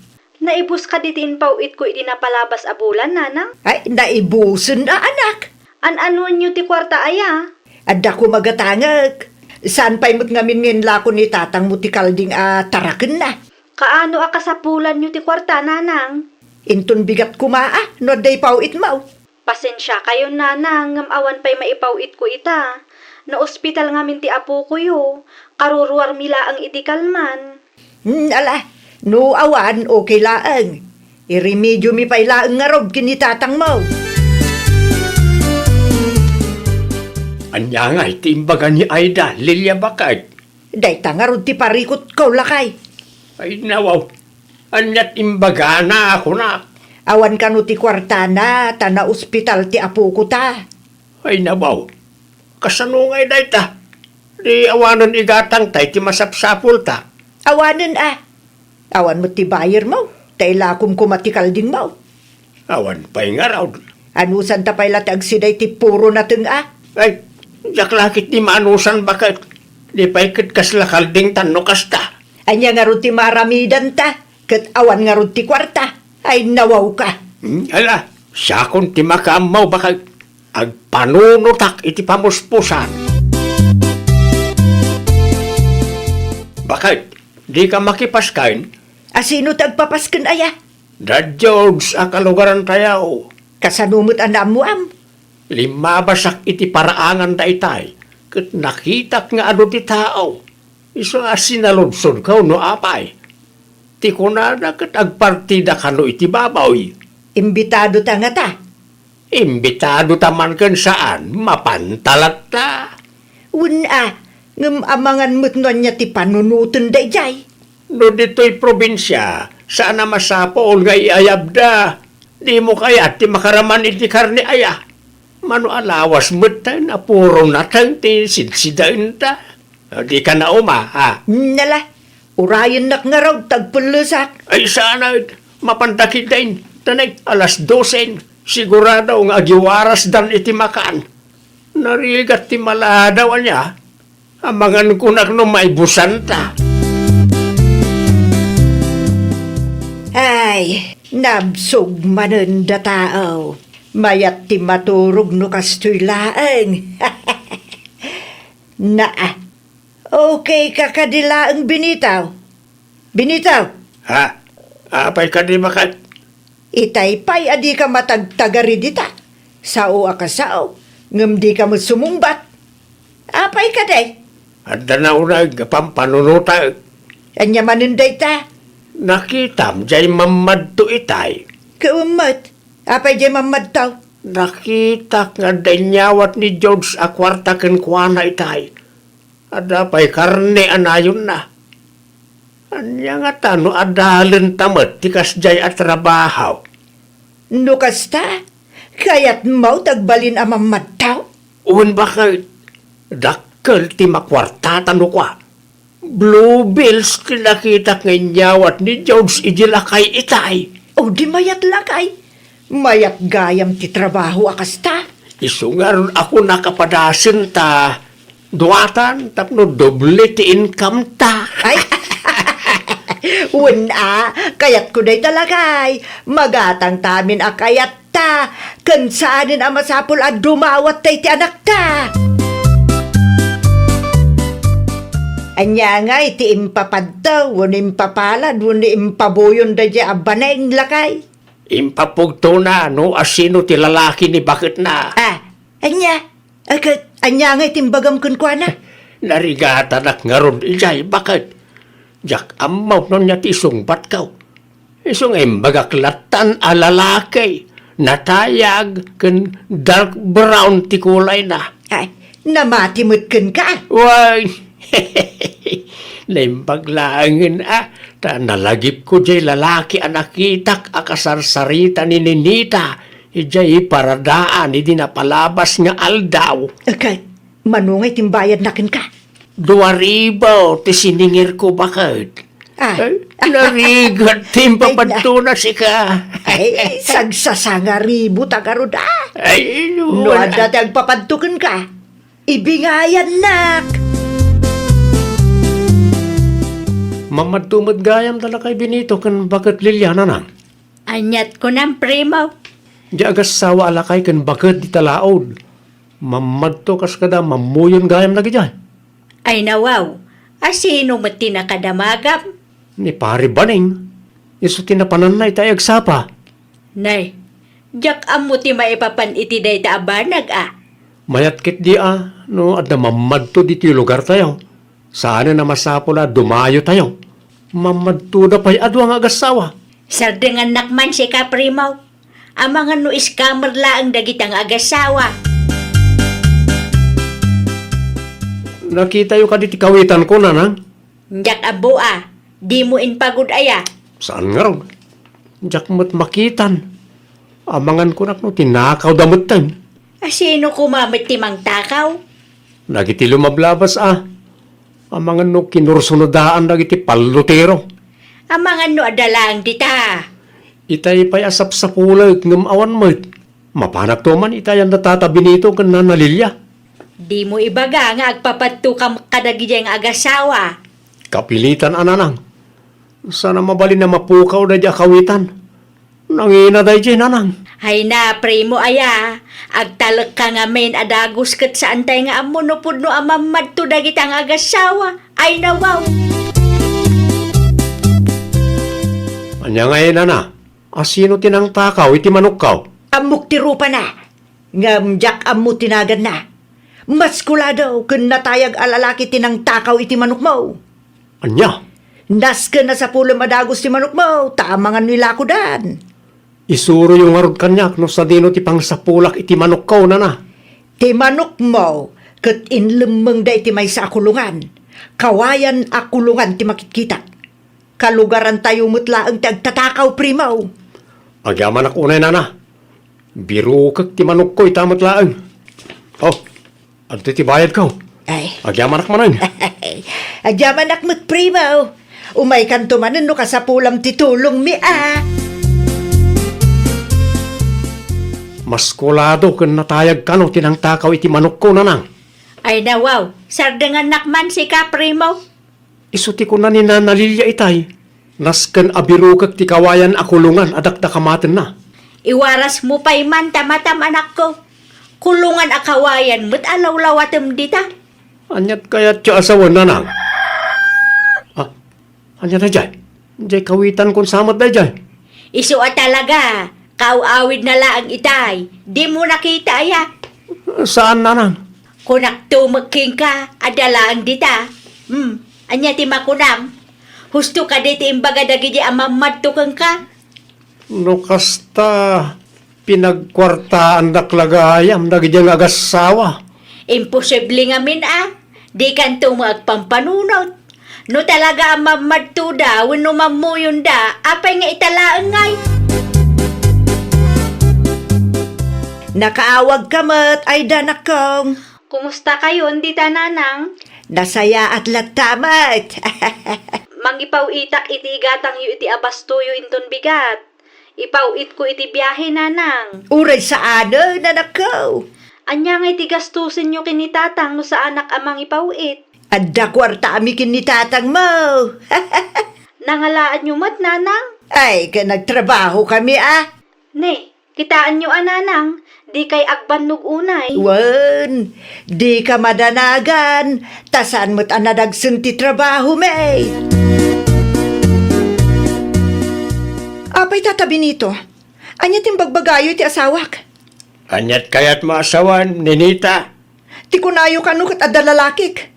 Naibus kadi ti impaw-itko idi napalabas a bulan, nanang? Ay, naibusen a, anak. An-anuenyo ti kuarta aya? Adda koma gatangek. Saan pay met ngamin nga inlako ni tatangmo ti kalding a tarakenna. Kaano a kasapulanyo ti kuarta, nanang? Inton bigat koma a no adda ipaw-itmo. Pasensiakayon, nanang, ngem awan pay maipaw-itko ita. Naospital ngamin ti apokoyo. Karuruarmi laeng iti kalman. Hmm, ala, no awan, okay laeng. Iremediomi pay laeng ngarud ken ni tatangmo. Ania ngay ti imbaga ni Aida, Lilia, baket? Dayta ngarud ti parikutko, lakay. Ay, nawaw. Aniat imbagana a kunak? Awan kano ti kuartana, ta naospital ti apoko ta. Ay, nawaw. Kasano ngay dayta? Di awanen igatangta iti masapsapulta? Awanen a. Awan met ti bayermo, ta ilakom koma ti kaldingmo. Awan pay ngarud. Anusanta pay la ti agsida iti puro nateng a? Ay, diak la ketdi maanusan baket. Di pay ket kasla kaldingtan no kasta. Ania ngarud ti maaramidanta? Ket awan ngarud ti kuarta? Ay, nawawka. Hmm, ala, siakon ti makaammo baket. Agpanunotak iti pamuspusan. Baket, dika makipasken? A sino ti agpapasken aya? Da George a kalugarantayo. Kasano met a naammoam? Limmabasak iti paraangan daytay, ket nakitak nga adu ti tao. Isu a sinaludsodko no apay. Ti kunada ket agpartida kano iti baboy. Imbitado ta ngata? Imbitado ta man ken saan, mapanta latta. Wen a, ngem amangan met no ania ti panunoten daydiay. No ditoy probinsia, saan a masapul nga iayabda. Dimo kayat ti makaraman iti karne aya? Mano a lawas met ta, napuro nateng ti sidsidaenta. Dika nauma, ha? Nala, urayennak ngarud, tagpellesak. Ay, saan a, mapanda ketdin. Tanay, alas dosen. Sigurado nga agiwarasdan iti makan. Narigat ti maladaw ania? Amangan kunak no maibusanta. Ay, nabsog manen da tao. Mayat ti maturog no kastoy laeng. Naa, okay ka kadi laeng, Benito? Benito! Ha? Apay kadi baket? Itay pay a dika matagtagari dita. Sao a kasao, ngem dika met sumungbat. Apay kadi? Adda nauneg a pampanunotek. Ania manen dayta? Nakitam jay mammadto itay. Ket met, apay jay mammadto? Nakitak nga adda inyawat ni George a kuarta kenkuana itay. Adda pay karne a nayonna. Ania ngata no adalenta met ti kasdiay a trabaho? No kasta, kayatmo ti agbalin a mammadto? Wen baket, dakkel ti makuartata no kua. Blue bills ti nakitak nga inyawat ni George idi lakay itay. O di mayat lakay. Mayat gayam ti trabaho a kasta. Isu ngarud a kunak a padasenta duatan tapno doble ti income ta. Ay, wen a, kayatko dayta lakay. Magatangta amin a kayatta. Ken saanen a masapul a dumawatta iti anakta. Ania ngay ti impapadto wenno impapalad wenno impabuyon daydiay a baneng, lakay? Impapugtona no asino ti lalaki ni baketna. Ah, ania? Ket ania ngay ti imbagam kenkuana? Narigatanak ngarud idiay baket. Diak ammo no ania ti isungbatko. Isu nga imbagak lattan a lalaki, natayag ken dark brown ti kulayna. Ay, namati met kenka? Wen, naimbag laengen a, ta nalagipko diay lalaki a nakitak a kasarsarita ni Ninita idiay paradaan idi napalabas nga aldaw. Ket, mano ngay ti imbayadna kenka? Dua ribu ti siningirko baket. Ah. Ay, narigat ti impapadtona sika. Ay, sagsasangaribu ta garud, ah. Ay, no, no wala. Adda ti agpapadto kenka, ibingayannak. Mammadto met gayam da lakay Benito ken baket Liliana, nang. Aniat kunam, primo? Diay agassawa a lakay ken baket dita laod. Mammadto kas kada mammuyon gayam dagidiay. Ay nawaw, asino met ti nakadamagam? Ni Pari Baning. Isu ti napananna ita ay agsapa. Nay, diak ammo ti maipapan iti dayta a banag a. Mayat ketdi a, no adda mammadto ditoy lugartayo. Saanen a masapul a dumayotayo. Mammadtoda pay a dua nga agassawa. Sardengannak man sika, primo. Amangan no scammer laeng dagita nga agassawa. Nakitayo kadi ti kawitanko, nanang? Diak ammo a. Dimo impagud aya? Saan ngarud? Diak met makitan. Amangan kunak no tinakawda metten. A, sino koma met ti mangtakaw? Dagiti lumablabas a. Amangan no kinursonodaan dagiti pallutero. Amangan no adda laeng dita. Itay pay a sapsapulek ngem awan met. Mapanakto man itay a Tata Benito ken Nana Lilia. Dimo ibaga nga agpapadto kam kadagidiay nga agasawa. Kapilitan a, nanang. Saan a mabalin a mapukaw daydi a kawitan. Nangina daydi, nanang. Ay na, primo aya, agtalekka ngamin a dagus ket saantay nga ammo no pudno a mammadto dagita nga agasawa. Ay na, wow! Ania ngay, nana? A, sino ti nangtakaw iti manokko? Ammok ti rupana, ngem diak ammo ti naganna. Maskulado ken natayag a lalaki ti nangtakaw iti manokmo. Ania? Nasken a sapulem a dagus ti manokmo, ta amangan no ilakodan. Isuroyo ngarud kaniak no sadino ti pangsapulak iti manokko, nana. Ti manokmo ket inlemmengda iti maysa a kulongan. Kawayan a kulongan ti makitkitak. Kalugarantayo met laeng ti agtatakaw, primo. Agyamanak unay, nana. Birukek ti manokko ita met laeng. Oh, adtoy ti bayadko. Ay. Agyamanak manen. Agyamanak met, primo. Umaykanto manen no kasapulam ti tulongmi a. Maskulado ken natayag kano ti nangtakaw iti manokko, nanang. Ay na, wow, sardengannak man sika, primo. Isu ti kuna ni Nana Lilia itay, nasken a birukek ti kawayan a kulongan a dakdakamatenna. Iwarasmo pay man ta matam, anakko. Kulongan a kawayan met a lawlawatem dita. Aniat kayatyo a sawen, nanang? Ah, ania daydiay? Diay kawitankon sa met daydiay. Isu a talaga, kaaw-awidna laeng itay. Dimo nakita aya? Saan, nanang. Kunakto met kenka, adda laeng dita. Hmm, ania ti makunam? Husto kadi ti imbaga dagidi a mammadto kenka? No kasta, pinagkuartaandak la gayam dagidi nga agassawa. Imposible ngamin a, dikanto met agpampanunot. No talaga a mammadtoda wenno mammuyonda, apay nga ita laeng ngay? Nakaawagka met, ay danakong. Kumusta kayon dita, nanang? Nasayaat latta met. Mangipaw-itak iti igatangyo iti abastoyo inton bigat. Ipaw-itko iti biahe, nanang. Uray saanen, anakko. Ania ngay ti gastusenyo ken ni tatang no saanak a mangipaw-it? Adda kuarta a mi ken ni tatangmo. Nangalaanyo met, nanang? Ay, ken nagtrabaho kami a. Ne, kitaenyo a, nanang, dikay agbannog unay. Wen, dika madanagan, ta saan met a nadagsen ti trabahomi. Apay, Tata Benito, ania ti imbagbagayo iti asawak? Aniat kayatmo a sawen, Ninita? Ti kunayo kano ket adda lalakik.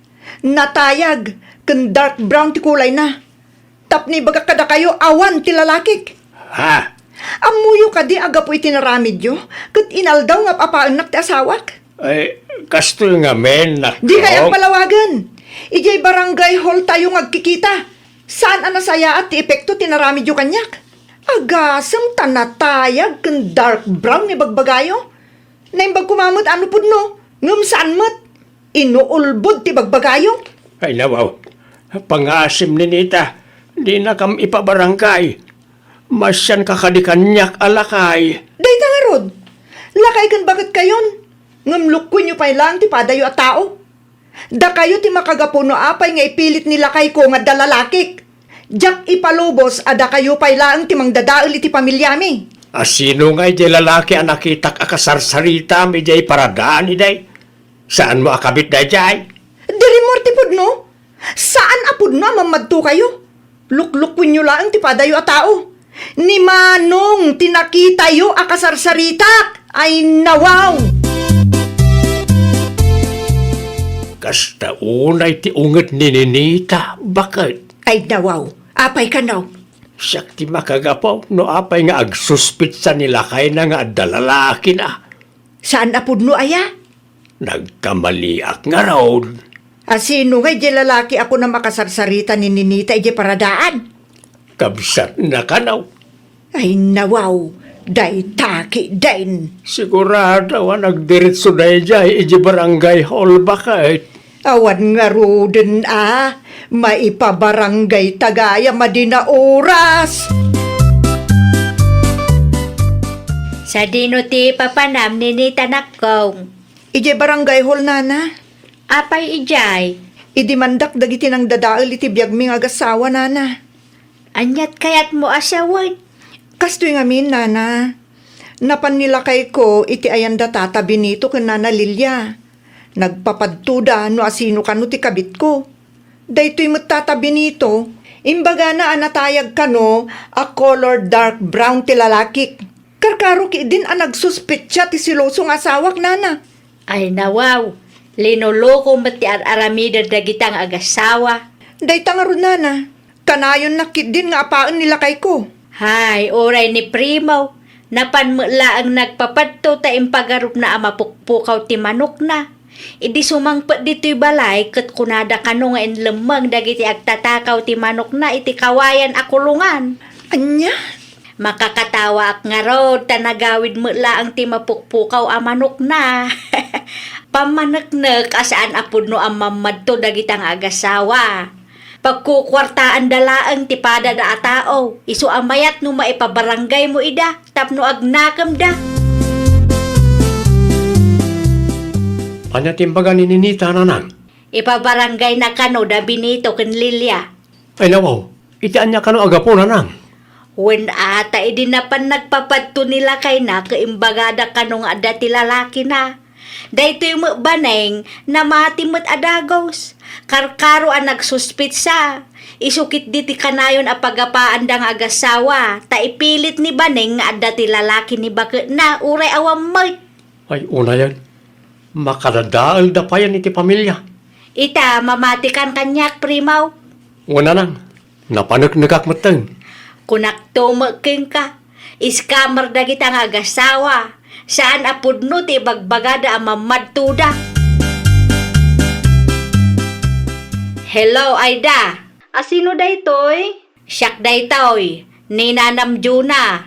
Natayag, ken dark brown ti kulayna. Tapno ibagak kadakayo, awan ti lalakik. Ha? Ammoyo kadi a gapu iti naramidyo, ket inaldaw nga ap-apaennak ti asawak? Ay, kastoy ngamin, nak-, Dikay agpalawagen. Idiay barangay hall tayo nga agkikita. Saan a nasayaat ti epekto ti naramidyo kaniak. Agasem ta natayag ken dark brown nga ibagbagayo. Naimbag koma met a no pudno, ngem saan met. Inuulbod ti bagbagayo. Ay, nawaw. Pangasim, Ninita. Dinakam ipabarangay. Masianka kadi kaniak a lakay. Dayta ngarud, lakay ken baketkayon. Ngem lukkuenyo pay laeng ti padayo a tao. Dakayo ti makagapu no apay nga ipilit ni lakayko nga adda lalakik. Diak ipalubos a dakayo pay laeng ti mangdadael iti pamiliami. A sino ngay diay lalaki a nakitak a kasarsaritam idiay paradaanmi? Saanmo a kabit daydiay? Di rimmuar ti pudno. Saan a pudno a mammadtokayo. Luklukwenyo laeng ti padayo a tao. Ni Manong ti nakitayo a kasarsaritak. Ay, nawaw! Kasta unay ti unget ni Ninita, baket. Ay, nawaw. Apay kano? Siak ti makagapu no apay nga agsuspitsa ni lakayna nga adda lalakina. Saan a pudno aya? Nagkamaliak ngarud. A sino ngay di lalaki a kuna makasarsarita ni Ninita idiay paradaan? Kabsatna kano. Ay, nawaw, dayta ketdin. Sigurado a nagdiretso daydiay idiay barangay hall, baket. Awan ngaruden a maipabarangay ta gayam a dina oras. Sadino ti papanam, Ninita, anakko? Idiay barangay hall, nana. Apay idiay? Idimandak dagiti nangdadael iti biagmi nga agassawa, nana. Aniat kayatmo a sawen? Kastoy ngamin, nana. Napan ni lakayko iti ayanda Tata Benito ken Nana Lilia. Nagpapadtoda no asino kano ti kabitko. Daytoy met Tata Benito, imbagana a natayag kano a color dark brown ti lalakik. Karkaro ketdin a nagsuspetsa ti seloso nga asawak, nana. Ay, nawaw, linoloko met ti ar-aramiden dagita nga agassawa. Dayta ngarud, nana, kanayonnak ketdin nga apaen ni lakayko. Hay, uray ni Primo, napan met laeng nagpapadto ta impagarupna a mapukpukaw ti manokna. Idi sumangpet ditoy balay, ket kunada kano nga inlemmeng dagiti agtatakaw ti manokna iti kawayan a kulongan. Ania? Makakatawaak ngarud ta nagawid met laeng ti mapukpukaw a manokna. Pammaneknek a saan a pudno a mammadto dagita nga agassawa. Pagkukuartaanda laeng ti padada a tao, isu a mayat no maipabarangaymo ida tapno agnakemda. Ania ti imbaga ni Ninita, nanang? Ipabarangayna kano da Benito ken Lilia. Ay, nawaw, iti ania kano a gapu, nanang? Wen a, ta idi napan nagpapadto ni lakayna ket imbagada kano nga adda ti lalakina. Daytoy met baneng, namati met a dagus. Karkaro a nagsuspetsa. Isu ketdi ti kanayon a pagapaanda nga agassawa, ta ipilit ni baneng nga adda ti lalaki ni baketna, uray awan met. Ay, unayen, makadadaelda payen iti pamilia. Ita, mamatikan kaniak, Primo. Wen, nanang, napaneknekak metten. Kunakto met kenka, scammer dagita nga agassawa. Saan a pudno ti ibagbagada a mammadtoda. Hello, Aida. A sino daytoy? Siak daytoy, ni Nanam Juna.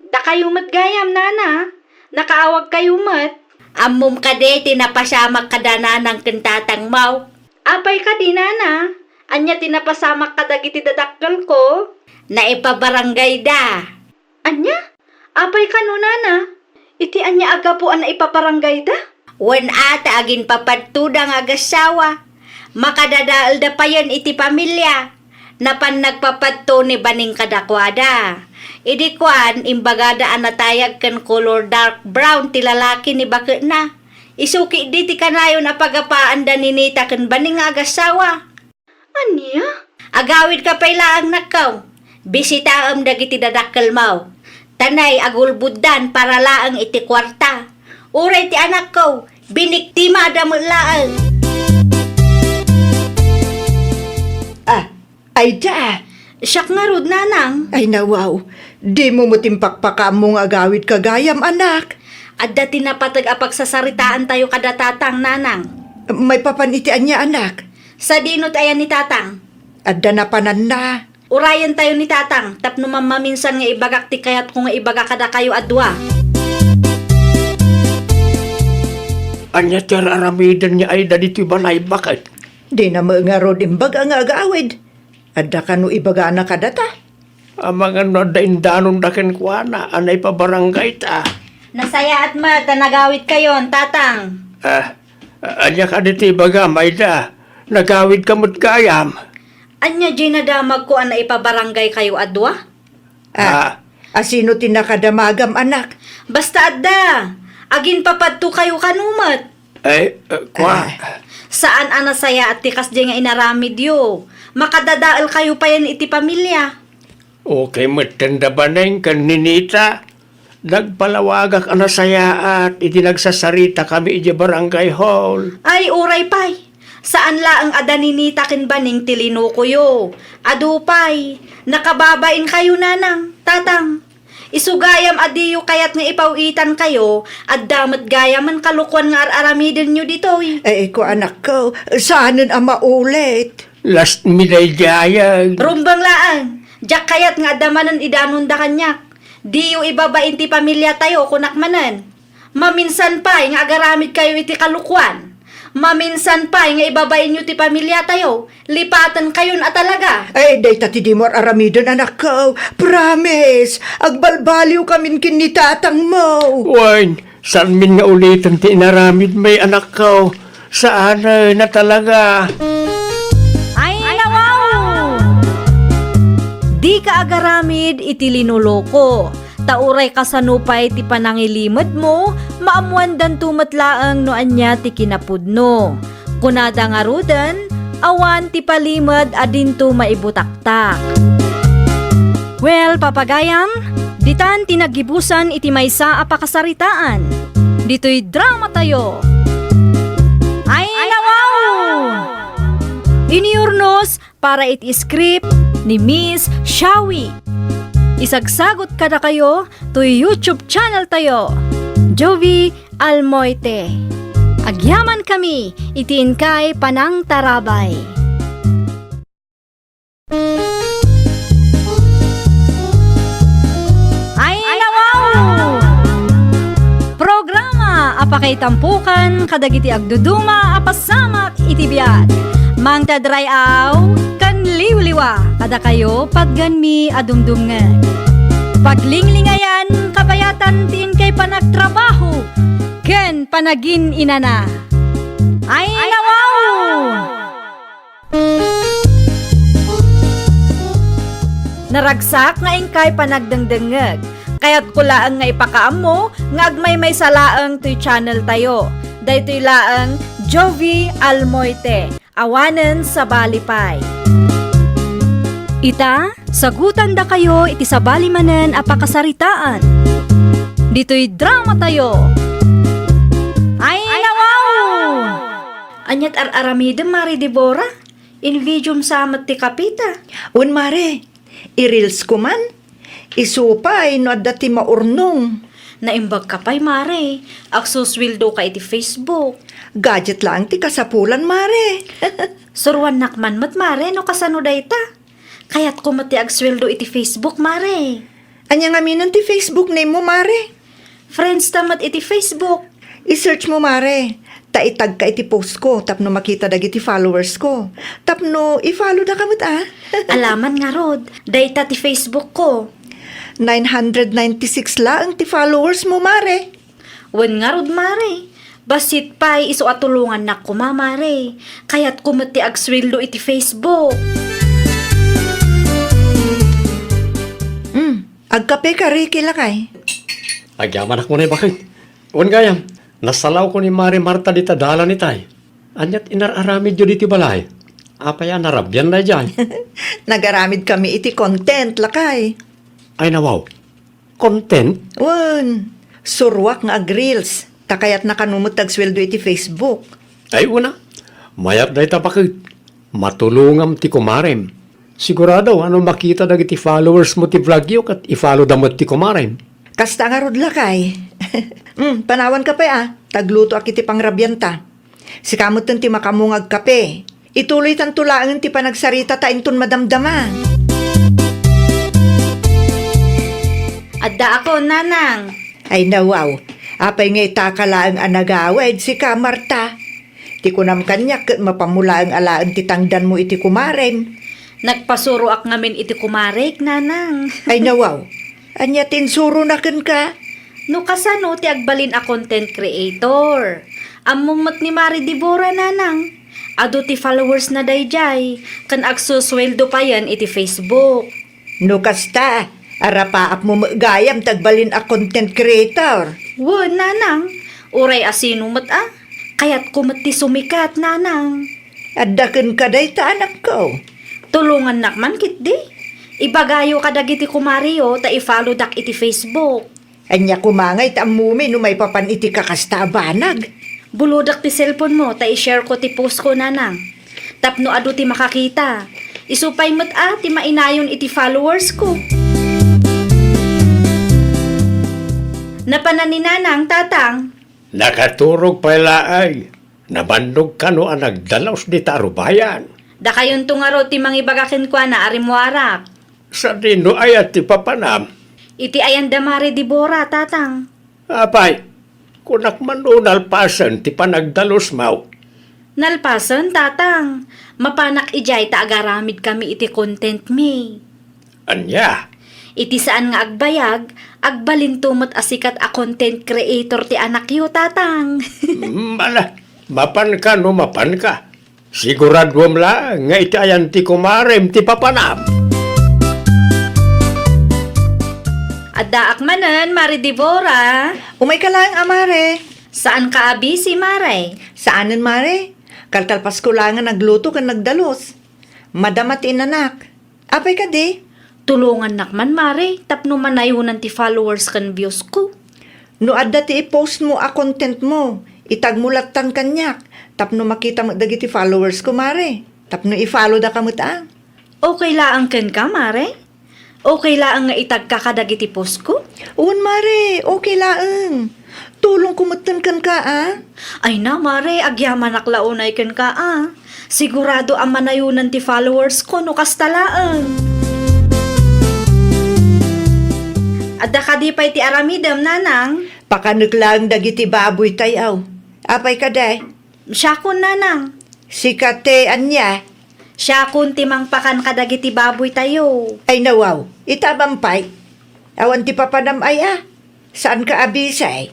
Dakayo met gayam, nana. Nakaawagkayo met. Ammom kadi ti napasamak kada nanang ken tatangmo? Apay kadi, nana? Ania ti napasamak kadagiti dadakkelko? Naipabarangayda. Ania? Apay kano, nana? Iti ania a gapu a naipabarangayda? Wen a, ta aginpapadtoda nga agassawa. Makadadaelda payen iti pamilia. Napan nagpapadto ni Baning kadakuada. Idi kuan, imbagada a natayag ken kolor dark brown ti lalaki ni baketna. Isu ketdi ti kanayon a pagapaanda ni Nita ken Baning nga agassawa. Ania? Agawidka pay laeng, nakkaw. Bisitaem dagiti dadakkelmo. Tanay agulboddan para laeng iti kuarta. Uray ti anakko, biniktimada met laeng. Ah, Aida. Siak ngarud, nanang. Ay, nawaw. Dimo met impakpakaammo nga agawidka gayam, anak. Adda ti napateg a pagsasaritaantayo kada tatang, nanang. Maipapan iti ania, anak? Sadino ti ayan ni tatang? Adda napananna. Urayentayo ni tatang tapno mammaminsan nga ibagak ti kayatko nga ibaga kadakayo a dua. Ania ti ar-aramiden ni Aida ditoy balay, baket? Dina met ngarud imbaga nga agawid. Adda kano ibagana kadata? Amangan no adda indanonda kenkuana a naipabarangayta. Nasayaat met ta nagawidkayon, tatang. Ah, ania kadi ti ibagam, Aida? Nagawidka met gayam. Ania diay nadamagko a naipabarangaykayo a dua? Ah, ah, asino ti nakadamagam, anak? Basta adda, aginpapadtokayo kano met. Ay, eh, kua. Ah, saan a nasayaat ti kasdiay nga inaramidyo. Makadadaelkayo payen iti pamilia. Okay metten da Baning ken ni Nita. Nagpalawagak a nasayaat idi nagsasaritakami idiay barangay hall. Ay, uray pay. Saan laeng a da ni Nita ken Baning ti linukoyo. Adu pay, nakababainkayo, nanang, tatang. Isu gayam a diyo kayat nga ipaw-itankayo, adda met gayamen kalukuan nga ar-aramidenyo ditoy. Ay, ko, anakko, saanen a maulit. Last mi daydiay. Rumbeng laeng, diak kayat nga adda manen idanonda kaniak. Diyo ibabain ti pamiliatayo, kunak manen. Maminsan pay nga agaramidkayo iti kalukuan. Maminsan pay nga ibabainyo ti pamiliatayo, lipatenkayon a talaga. Ay, dayta ti dimo ar-aramiden, anakko. Promise, agbalbaliwkamin ken ni tatangmo. Wen, saanmin nga uliten ti inaramidmi, anakko. Saanen a talaga. Ay, nawaw! Dika agaramid iti linoloko. Ta uray kasano pay ti panangilimedmo, maammoandanto met laeng no ania ti kinapudno. Kunada ngaruden, awan ti palimed a dinto maibutaktak. Well, papagayam, ditan ti naggibusan iti maysa a pakasaritaan. Ditoy dramatayo. Ay, nawaw! Iniurnos para iti script ni Miss Shawi. Isagsagot kadakayo toy YouTube channel tayo, Jovie Almoite. Agyaman kami iti inkay panangtarabay. Ay, nawaw! Programa a pakaitampokan kadagiti agduduma a pasamak iti biag. Mangted ray-aw ken liwliwa kadakayo patgenmi a dumdumngeg. Paglinglingayan kabayatan ti inkay panagtrabaho ken panagin-inana. Ay, nawaw! Naragsak nga inkay panagdengdengngeg. Kayatko laeng nga ipakaammo nga agmaymaysa laeng toy channel tayo. Daytoy laeng Jovie Almoite. Awanen sabali pay. Ita, sagutandakayo iti sabali manen a pakasaritaan. Ditoy dramatayo. Ay, nawaw! Aniat ar-aramidem, Mare Debora? Invidium sa met ti kapita. Wen, Mare. I-reels ko man. Isu pay no adda ti maurnong. Naimbag ka pay, Mare. Agsusueldo ka iti Facebook. Gadget laeng ti kasapulan, Mare. Suruannak man met, Mare, no kasano dayta. Kayatko met ti agsueldo iti Facebook, Mare. Ania ngamin ti Facebook name mo, Mare? Friends ta met iti Facebook. I-search mo, Mare. Ta itag ka iti post ko tapno makita dagiti followers ko. Tapno i-follow da ka met, a. Alaman ngarud, dayta ti Facebook ko. Nine hundred ninety-six laeng ti followers mo, Mare. Wen ngarud, Mare. Bassit pay isu a tulongannak koma, Mare. Kayatko met ti agsueldo iti Facebook. Hmm. Agkape ka, Ricky, lakay. Agyamanak unay, baket. Wen gayam, nasalawko ni Mare Marta dita dalan itay. Aniat inar-aramidyo diti balay? Apay a narabian daydiay? Nagaramid kami iti content, lakay. Ay, nawaw. Content? Wen, suruak nga ag-reels. Ta kayatna kano met ti agsueldo iti Facebook. Ay, una. Mayat dayta, baket. Matulongam ti kumarem. Sigurado a no makita dagiti followers mo ti vlog yo ket i-follow da met ti kumarem. Kasta ngarud, lakay. Hmm, panawan ka pay, a. Taglutoak iti pangrabianta. Sika metten ti makaammo nga agkape. Ituloytanto laengen ti panagsarita ta inton madamdama. Addaakon, Nanang. Ay, nawaw. Apay nga itaka laeng a nagawid, sika, Marta? Ti kunam kaniak ket mapammulaeng alaen ti tangdanmo iti kumarem. Nagpasuroak ngamin iti kumarek, Nanang. Ay, nawaw. Ania ti insurona kenka? No kasano ti agbalin a content creator? Ammom met ni Mare Debora, Nanang. Adu ti followers na daydiay, ken agsusueldo payen iti Facebook. No kasta, arapaapmo met gayam ti agbalin a content creator. Wen, Nanang. Uray a sino met a, kayatko met ti sumikat, Nanang. Adda kenka dayta, anakko. Tulongannak man ketdi. Ibagayo kadagiti kumareyo ta i-follow dak iti Facebook. Ania koma ngay ti ammomi no maipapan iti kakasta a banag? Bulodak ti cellphone mo ta i-share ko ti post ko, Nanang. Tapno adu ti makakita. Isu pay met a ti mainayon iti followers ko. Napanan ni Nanang, Tatang? Nakaturog pay laeng. Nabannog kano a nagdalus dita arubayan? Dakayonto ngarud ti mangibaga kenkuana a rimmuarak. Sadino aya ti papanam? Iti ayan da Mare Debora, Tatang. Apay, kunak man no nalpasen ti panagdalusmo. Nalpasen, Tatang. Mapanak idiay ta agaramidkami iti content mi. Ania? Iti saan nga agbayag, agbalinto met a sikat a content creator ti anakyo, Tatang. Mm, ala, mapanka no mapanka. Siguraduem laeng nga iti ayan ti kumarem ti papanam. Addaak manen, Mare Debora. Umayka laeng a, Mare. Saanka a busy, Mare? Saanen, Mare. Kalkalpasko laeng a nagluto ken nagdalus. Madama ti inanak. Apay kadi? Tulongannak man, Mare, tapno manayonan ti followers ken views ko. No adda ti i-post mo a content mo, itag mo lattan kaniak, tapno makita met dagiti followers ko, Mare. Tapno i-follow daka met a. Okay laeng kenka, Mare? Okay laeng nga itagka kadagiti post ko? Wen, Mare, okay laeng. Tulongko metten kenka, a? Ay na, Mare, agyamanak la unay kenka, a. Sigurado a manayonan ti followers ko no kasta laeng. Adda kadi pay ti aramidem, Nanang? Pakanek laeng dagiti baboytayo. Apay kadi? Siakon, Nanang. Sika ti ania? Siakon ti mangpakan kadagiti baboytayo. Ay, nawaw. Ita man pay. Awan ti papanam aya. Saanka a busy?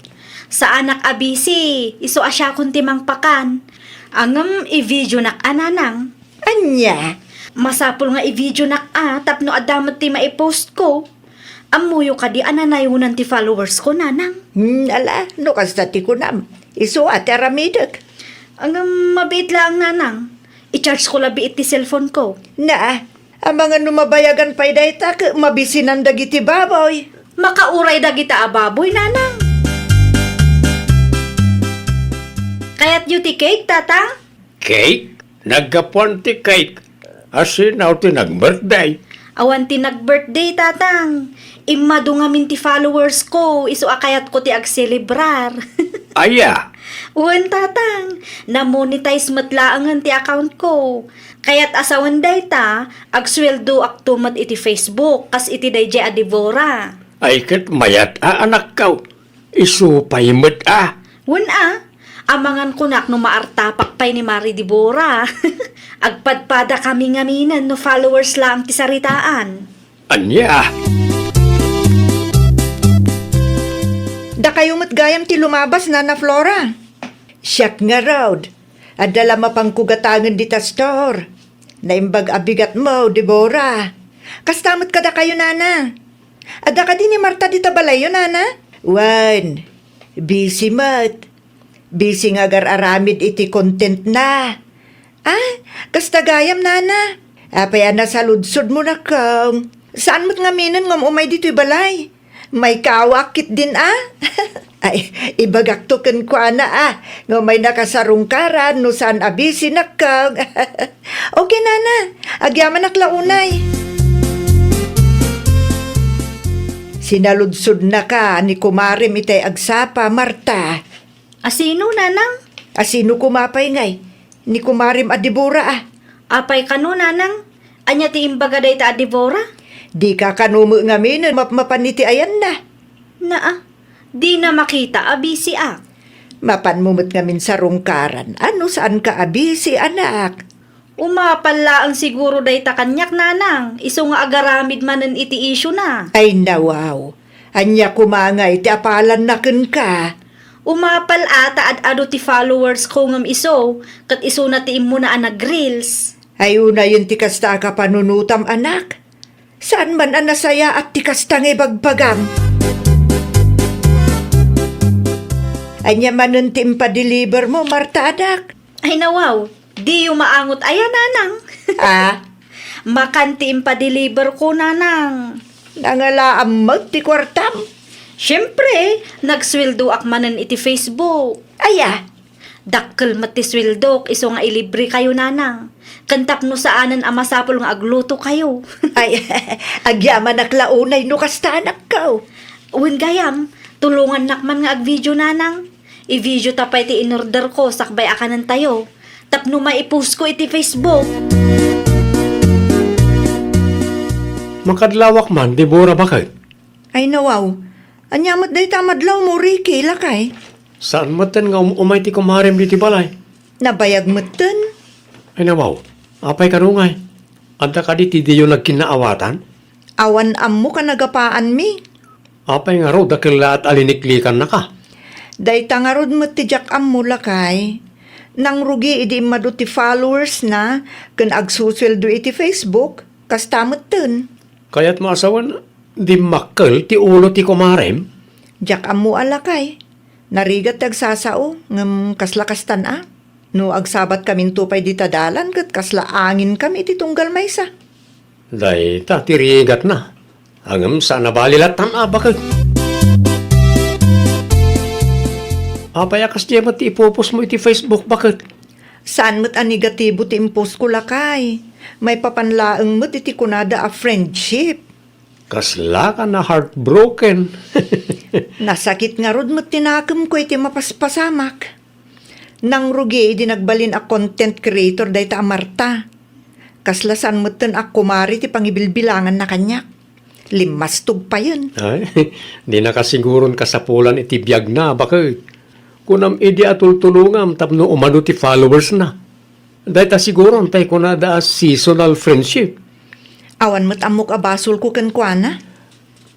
Saanak a busy. Isu a siakon ti mangpakan. Ngem i-videonak a, Nanang. Ania? Masapul nga i-videonak a tapno adda met ti maipost ko. Ammoyo kadi a nanayonan ti followers ko, Nanang? Hmm, ala, no kasta ti kunam. Isu a ti aramidek. Ngem mabiit laeng, Nanang. I-charge ko la biit ti cellphone ko. Naa, amangan no mabayagan pay dayta ket mabisinan dagiti baboy. Makauray dagita a baboy, Nanang. Kayatyo ti cake, Tatang? Cake? Naggapuan ti cake. Asino ti nag-birthday? Awan ti nag-birthday, Tatang. Immadu ngamin ti followers ko, isu a kayatko ti agselebrar. Aya? Wen, Tatang. Na-monetize met laengen ti account ko. Kayat a sawen dayta, agsueldoakto met iti Facebook, kas iti daydiay a Debora. Ay ket mayat a, anakko. Isu pay met a. Wen a, amangan kunak no maartapak pay ni Mare Debora. Agpadpadakami ngaminen no followers laeng ti saritaan. Ania? Dakayo met gayam ti lumabas, Nana Flora. Siak ngarud, adda la mapanko gatangen dita store. Naimbag a bigatmo, Debora. Kasta met kadakayo, Nana. Adda kadi ni Marta dita balayyo, Nana? Wen, busy met. Busy nga agar-aramid iti content na. Ah, kasta gayam, Nana. Apay a nasaludsodmo, nakong? Saan met ngaminen nga um-umay ditoy balay? Maikawak ketdin a? Ay, ibagakto kenkuana a, nga umay nakasarungkaran no saan a busy, nakong. Okay, Nana. Agyamanak la unay. Sinaludsodnaka ni kumarem itay agsapa, Marta. Asino, Nanang? Asino koma pay ngay? Ni kumarem a Debora a. Apay kano, Nanang? Ania ti imbaga dayta a Debora? Dika kano met ngaminen mapmapan iti ayanna? Naa, dina makita a bisiak. Mapanmo met ngamin sarungkaran a no saanka a bisi, anak. Umapal laeng siguro dayta kaniak, Nanang, isu nga agaramid manen iti issue na. Ay, nawaw. Ania koma ngay ti apalanna kenka? Umapal a ta ad-adu ti followers ko ngem isu, ket isuna ti immuna a nag-reels. Ay, unayen ti kasta a kapanunotam, anak. Saan man a nasayaat ti kasta nga ibagbagam? Ania manen ti impadeliver mo, Marta, anak? Ay, nawaw, diyo maangot aya, Nanang. Ah? Makan ti impadeliver ko, Nanang. Nangalaam met ti kuartam? Siempre, nagsueldoak manen iti Facebook. Aya? Dakkel met ti sueldok, isu nga ilibre kayo, Nanang. Ken tapno saanen a masapul nga agluto kayo. Ay, agyamanak la unay no kasta, anakko. Wen gayam, Tulongannak man nga agvideo, nanang. I-video ta pay ti inorder ko sakbay a kanentayo. Tapno maipost ko iti Facebook. Makadlawak man, Deborah, baket? Ay, nawaw. Ania met dayta a madlawmo, Ricky, lakay? Saan metten nga um-umay ti kumarem ditoy balay? Nabayag metten. Ay, nawaw. Apay kano ngay? Adda kadi ti diyo nagkinnaawatan? Awan ammok a nagapaanmi. Apay ngarud a kellaat a liniklekannaka? Dayta ngarud met ti diak ammo, lakay. Nangrugi idi immadu ti followers na ken agsusueldo iti Facebook, kasta metten. Kayatmo a sawen, dimmakkel ti ulo ti kumarem? Diak ammo a, lakay. Narigat ti agsasao, ngem kasla kastan a. No agsabatkaminto pay dita dalan ket kasla anginkami iti tunggal maysa. Dayta ti rigatna. Ngem saan a bali lattan a baket. Apay a kasdiay met ti ipupostmo iti Facebook, baket? Saan met a negatibo ti impostko, lakay. Maipapan laeng met iti kunada a friendship. Kaslaka na-heartbroken. Nasakit ngarud met ti nakemko iti mapaspasamak. Nangrugi idi nagbalin a content creator dayta a Marta. Kasla saan metten a kumare ti pangibilbilanganna kaniak. Limmastog payen. Ay, di nakasiguron kasapulan iti biagna, baket. Kunam idi a tultulongam tapno umadu ti followers na. Dayta siguron tay kunada a seasonal friendship. Awan met ammok a basolko kenkuana.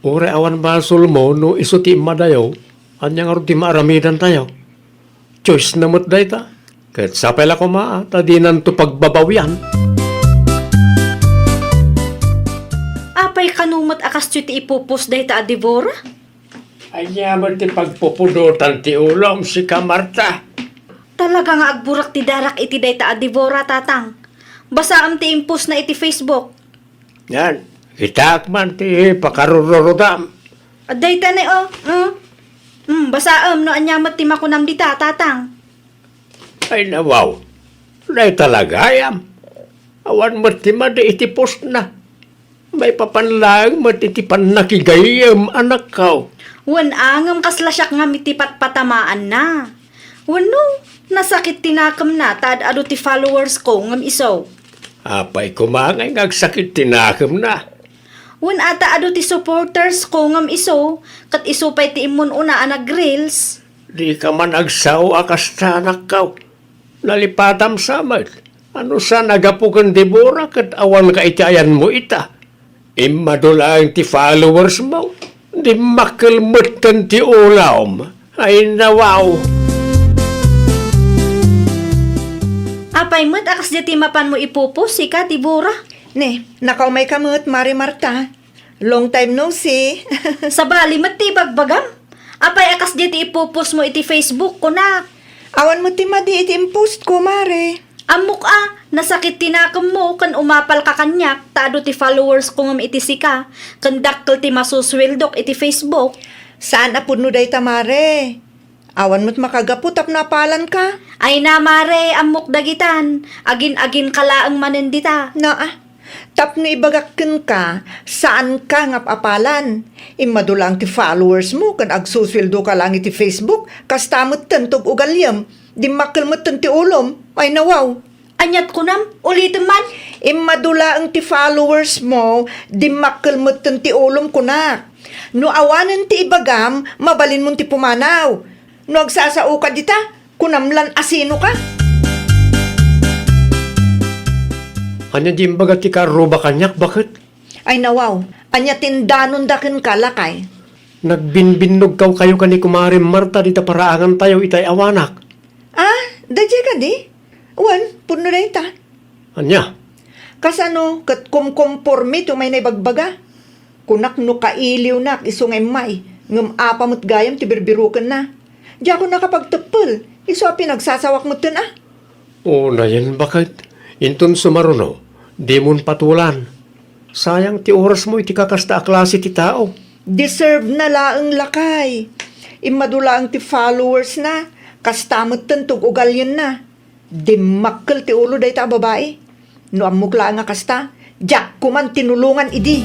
Uray awan basolmo no isu ti immadayo, ania ngarud ti maaramidantayo? Choice na met dayta. Ket sapay la koma ta dinanto pagbabawian. Apay kano met a kastoy ti ipupos dayta a Deborah? Ania met ti pagpupudotan ti ulom, sika, Marta? Talaga nga agburak ti darak iti dayta a Deborah, Tatang. Basaem ti impostna iti Facebook. Yan, kitaak man ti pakarururudam. Dayta ni, oh, oh. Hmm, basaem no ania met ti makunam dita, Tatang. Ay, nawaw. Dayta la gayam. Awan met ti madi iti postna. Maipapan laeng met iti pannakigayyem, anakko. Wen a, ngem kasla siak ngem iti patpatamaanna. Wenno, nasakit ti nakemna ta ad-adu ti followers ko ngem isu. Apay koma ngay nga agsakit ti nakemna? Wen a ta adu ti supporters ko ngem isu, ket isu pay ti immun-una a nag-reels. Dika man agsao a kasta, anakko. Nalipatam sa met. Ano sa nagapu ken Deborah ket awanka iti ayanmo ita? Immadu laeng ti followers mo. Dimmakkel metten ti ulom. Ay, nawaw. Apay met a kasdiay ti mapanmo ipupos, sika, Deborah? Ne, nakaumayka met, Mare Marta. Long time no see. Sabali met ti ibagbagam. Apay a kasdiay ti ipupos mo iti Facebook, kunak? Awan met ti madi iti impostko, Mare. Ammok a, nasakit ti nakemmo ken umapalka kaniak ta adu ti followers ko ngem iti sika, ken dakkel ti masusueldok iti Facebook. Saan a pudno dayta, Mare. Awan met makagapu tapno apalanka. Ay na, Mare, ammok dagitan. Agin-aginka laeng manen dita. Naa, tapno ibagak kenka, saanka nga ap-apalan. Immadu laeng ti followers mo ken agsusueldoka laeng iti Facebook, kasta metten ti ug-ugaliem. Dimmakkel metten ti ulom. Ay, nawaw. Aniat kunam? Ulitem man. Immadu laeng ti followers mo, dimmakkel metten ti ulom, kunak. No awanen ti ibagam, mabalinmon ti pumanaw. No agsasaoka dita, kunam lan a sinoka. Ania di imbaga ti kaarruba kaniak, baket? Ay, nawaw, ania ti indanonda kenka, lakay? Nagbinbinnogkaw kayo ken ni Kumare Marta dita paraangantayo itay awanak. Ah, daydiay kadi? Wen, pudno dayta. Ania? Kasano ket kumkomporme ti umay naibagbaga? Kunak no kailiwnak isu nga immay, ngem apa met gayam ti birbirukenna? Diakon nakapagteppel, isu a pinagsasawak metten a. Unayen, baket, inton sumaruno, dimon patulan. Sayang ti orasmo iti kakasta a klase ti tao. Deserve na laeng, lakay. Immadu laeng ti followers na, kasta metten ti ug-ugalienna. Dimmakkel ti ulo dayta a babai. No ammok laeng a kasta, diak koma tinulongan idi.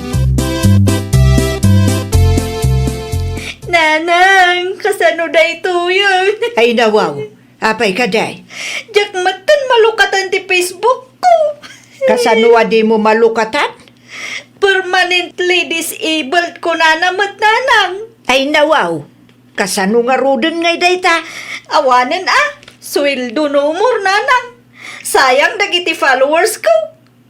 Nanang, Ano daytoyen? Ay, nawaw. Apay kadi? Diak metten malukatan ti Facebook ko. Kasano a dimo malukatan? Permanently disabled kunana met, nanang. Ay, nawaw. Kasano ngaruden ngay dayta? Awanen a, sueldo no umor, nanang. Sayang dagiti followers ko.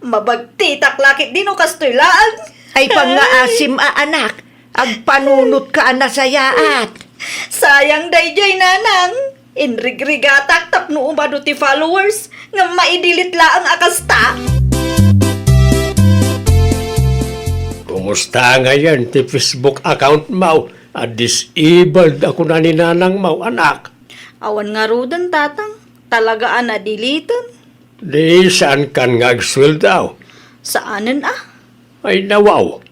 Mabagtitak la ketdi no kastoy laeng. Ay, pangngaasim a anak, agpanunotka a nasayaat. Sayang daydiay, nanang. Inrigrigatak tapno umadu ti followers, ngem maidilit laeng a kasta. Kumusta ngayen ti Facebook account mo a disabled a kuna ni nanang mo, anak? Awan ngaruden, tatang. Talaga a nadiliten. Di saankan nga agsueldo? Saanen a. Ay, nawaw.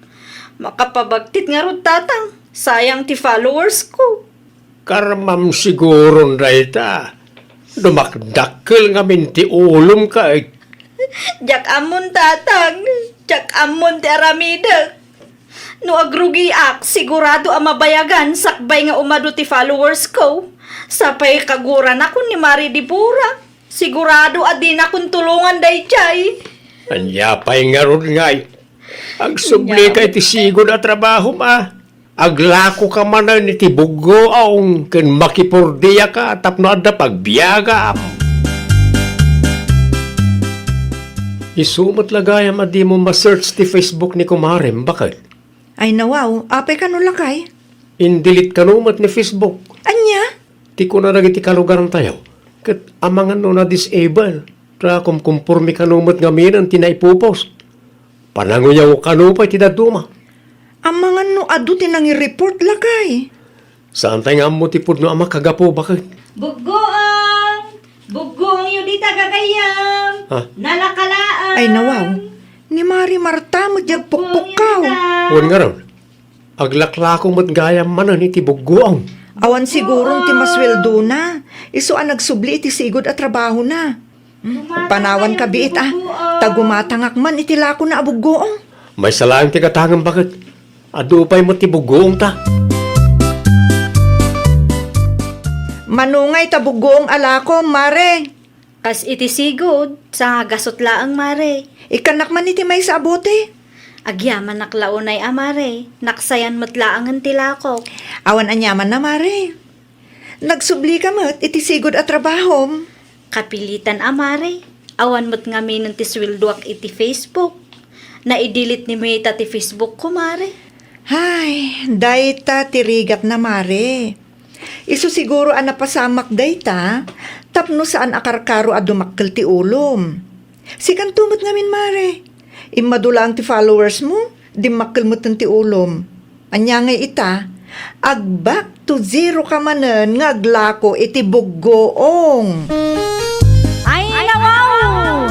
Makapabagtit ngarud, tatang. Sayang ti followers ko. Karmam siguron dayta. Dumakdakkel ngamin ti ulom ket. Diak ammon, tatang. Diak ammon ti aramidek. No agrugiak, sigurado a mabayagan sakbay nga umadu ti followers ko. Sapay kaguranakon ni Mari Debora. Sigurado a dinakon tulongan daydiay. Ania pay ngarud ngay? Agsublika iti sigud a trabahom a. Aglakoka manen iti buggoong ken makipurdiaka tapno adda pagbiagam. Isu met la gayam a dimo ma-search ti Facebook ni kumarem, baket. Ay, nawaw, apay kano, lakay? Indelete kano met ni Facebook. Ania? Ti kuna dagiti kalugarantayo, ket amangan no na-disable, ta kumkumpormi kano met ngamin ti naipopost. Pananguyaw kano pay ti dadduma. Amangan no adu ti nangi-report, lakay. Saantay nga ammo ti pudno a makagapu, baket. Buggoong! Buggoongyo dita, gagayyem! Ah. Nalaka laeng! Ay, nawaw. Ni Mari Marta met diay agpukpukkaw. Wen ngarud, aglaklako met gayam manen iti buggoong. Awan siguron ti masueldona. Isu a nagsubli iti sigud a trabahona. Hmm, panawanka biit a. Ta gumatangak man iti lakona a buggoong. Maysa laeng ti gatangem, baket. Adu pay met ti buggoongta. Mano ngay ta buggoong a lakom, Mare? Kas iti sigud, sangagasut laeng, Mare. Ikkannak man iti maysa a bote. Agyamanak la unay a, Mare. Naksayan met laengen ti lakok. Awan aniamanna, Mare. Nagsublika met iti sigud a trabahom. Kapilitan a, Mare. Awan met ngaminen ti sueldoak iti Facebook. Naidelete ni Meta ti Facebook ko, Mare. Hay, dayta ti rigatna, Mare. Isu siguro a napasamak dayta tapno saan a karkaro a dumakkel ti ulom. Sikanto met ngamin, Mare. Immadu laeng ti followers mo, dimmakkel metten ti ulom. Ania ngay ita? Ag-back to zero ka manen nga aglako iti buggoong. Ay, nawaw!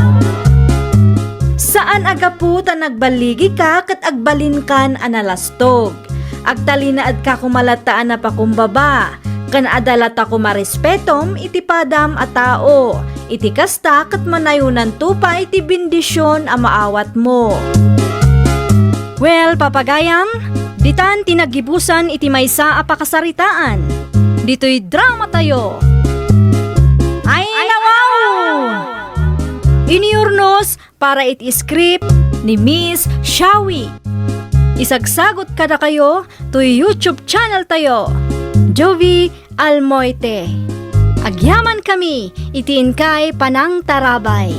Saan a gapu ta nagballigika ket agbalinkan a nalastog. Agtalinaedka koma latta a napakumbaba, ken adda latta koma respetom iti padam a tao. Iti kasta, ket manayonanto pay ti bendision a maawatmo. Well, papagayam, ditan ti naggibusan iti maysa a pakasaritaan. Ditoy dramatayo. Ay, nawaw! Iniurnos para iti script ni Miss Shawi. Isagsagot kadakayo toy YouTube channel tayo, Jovie Almoite. Agyaman kami iti inkay panangtarabay.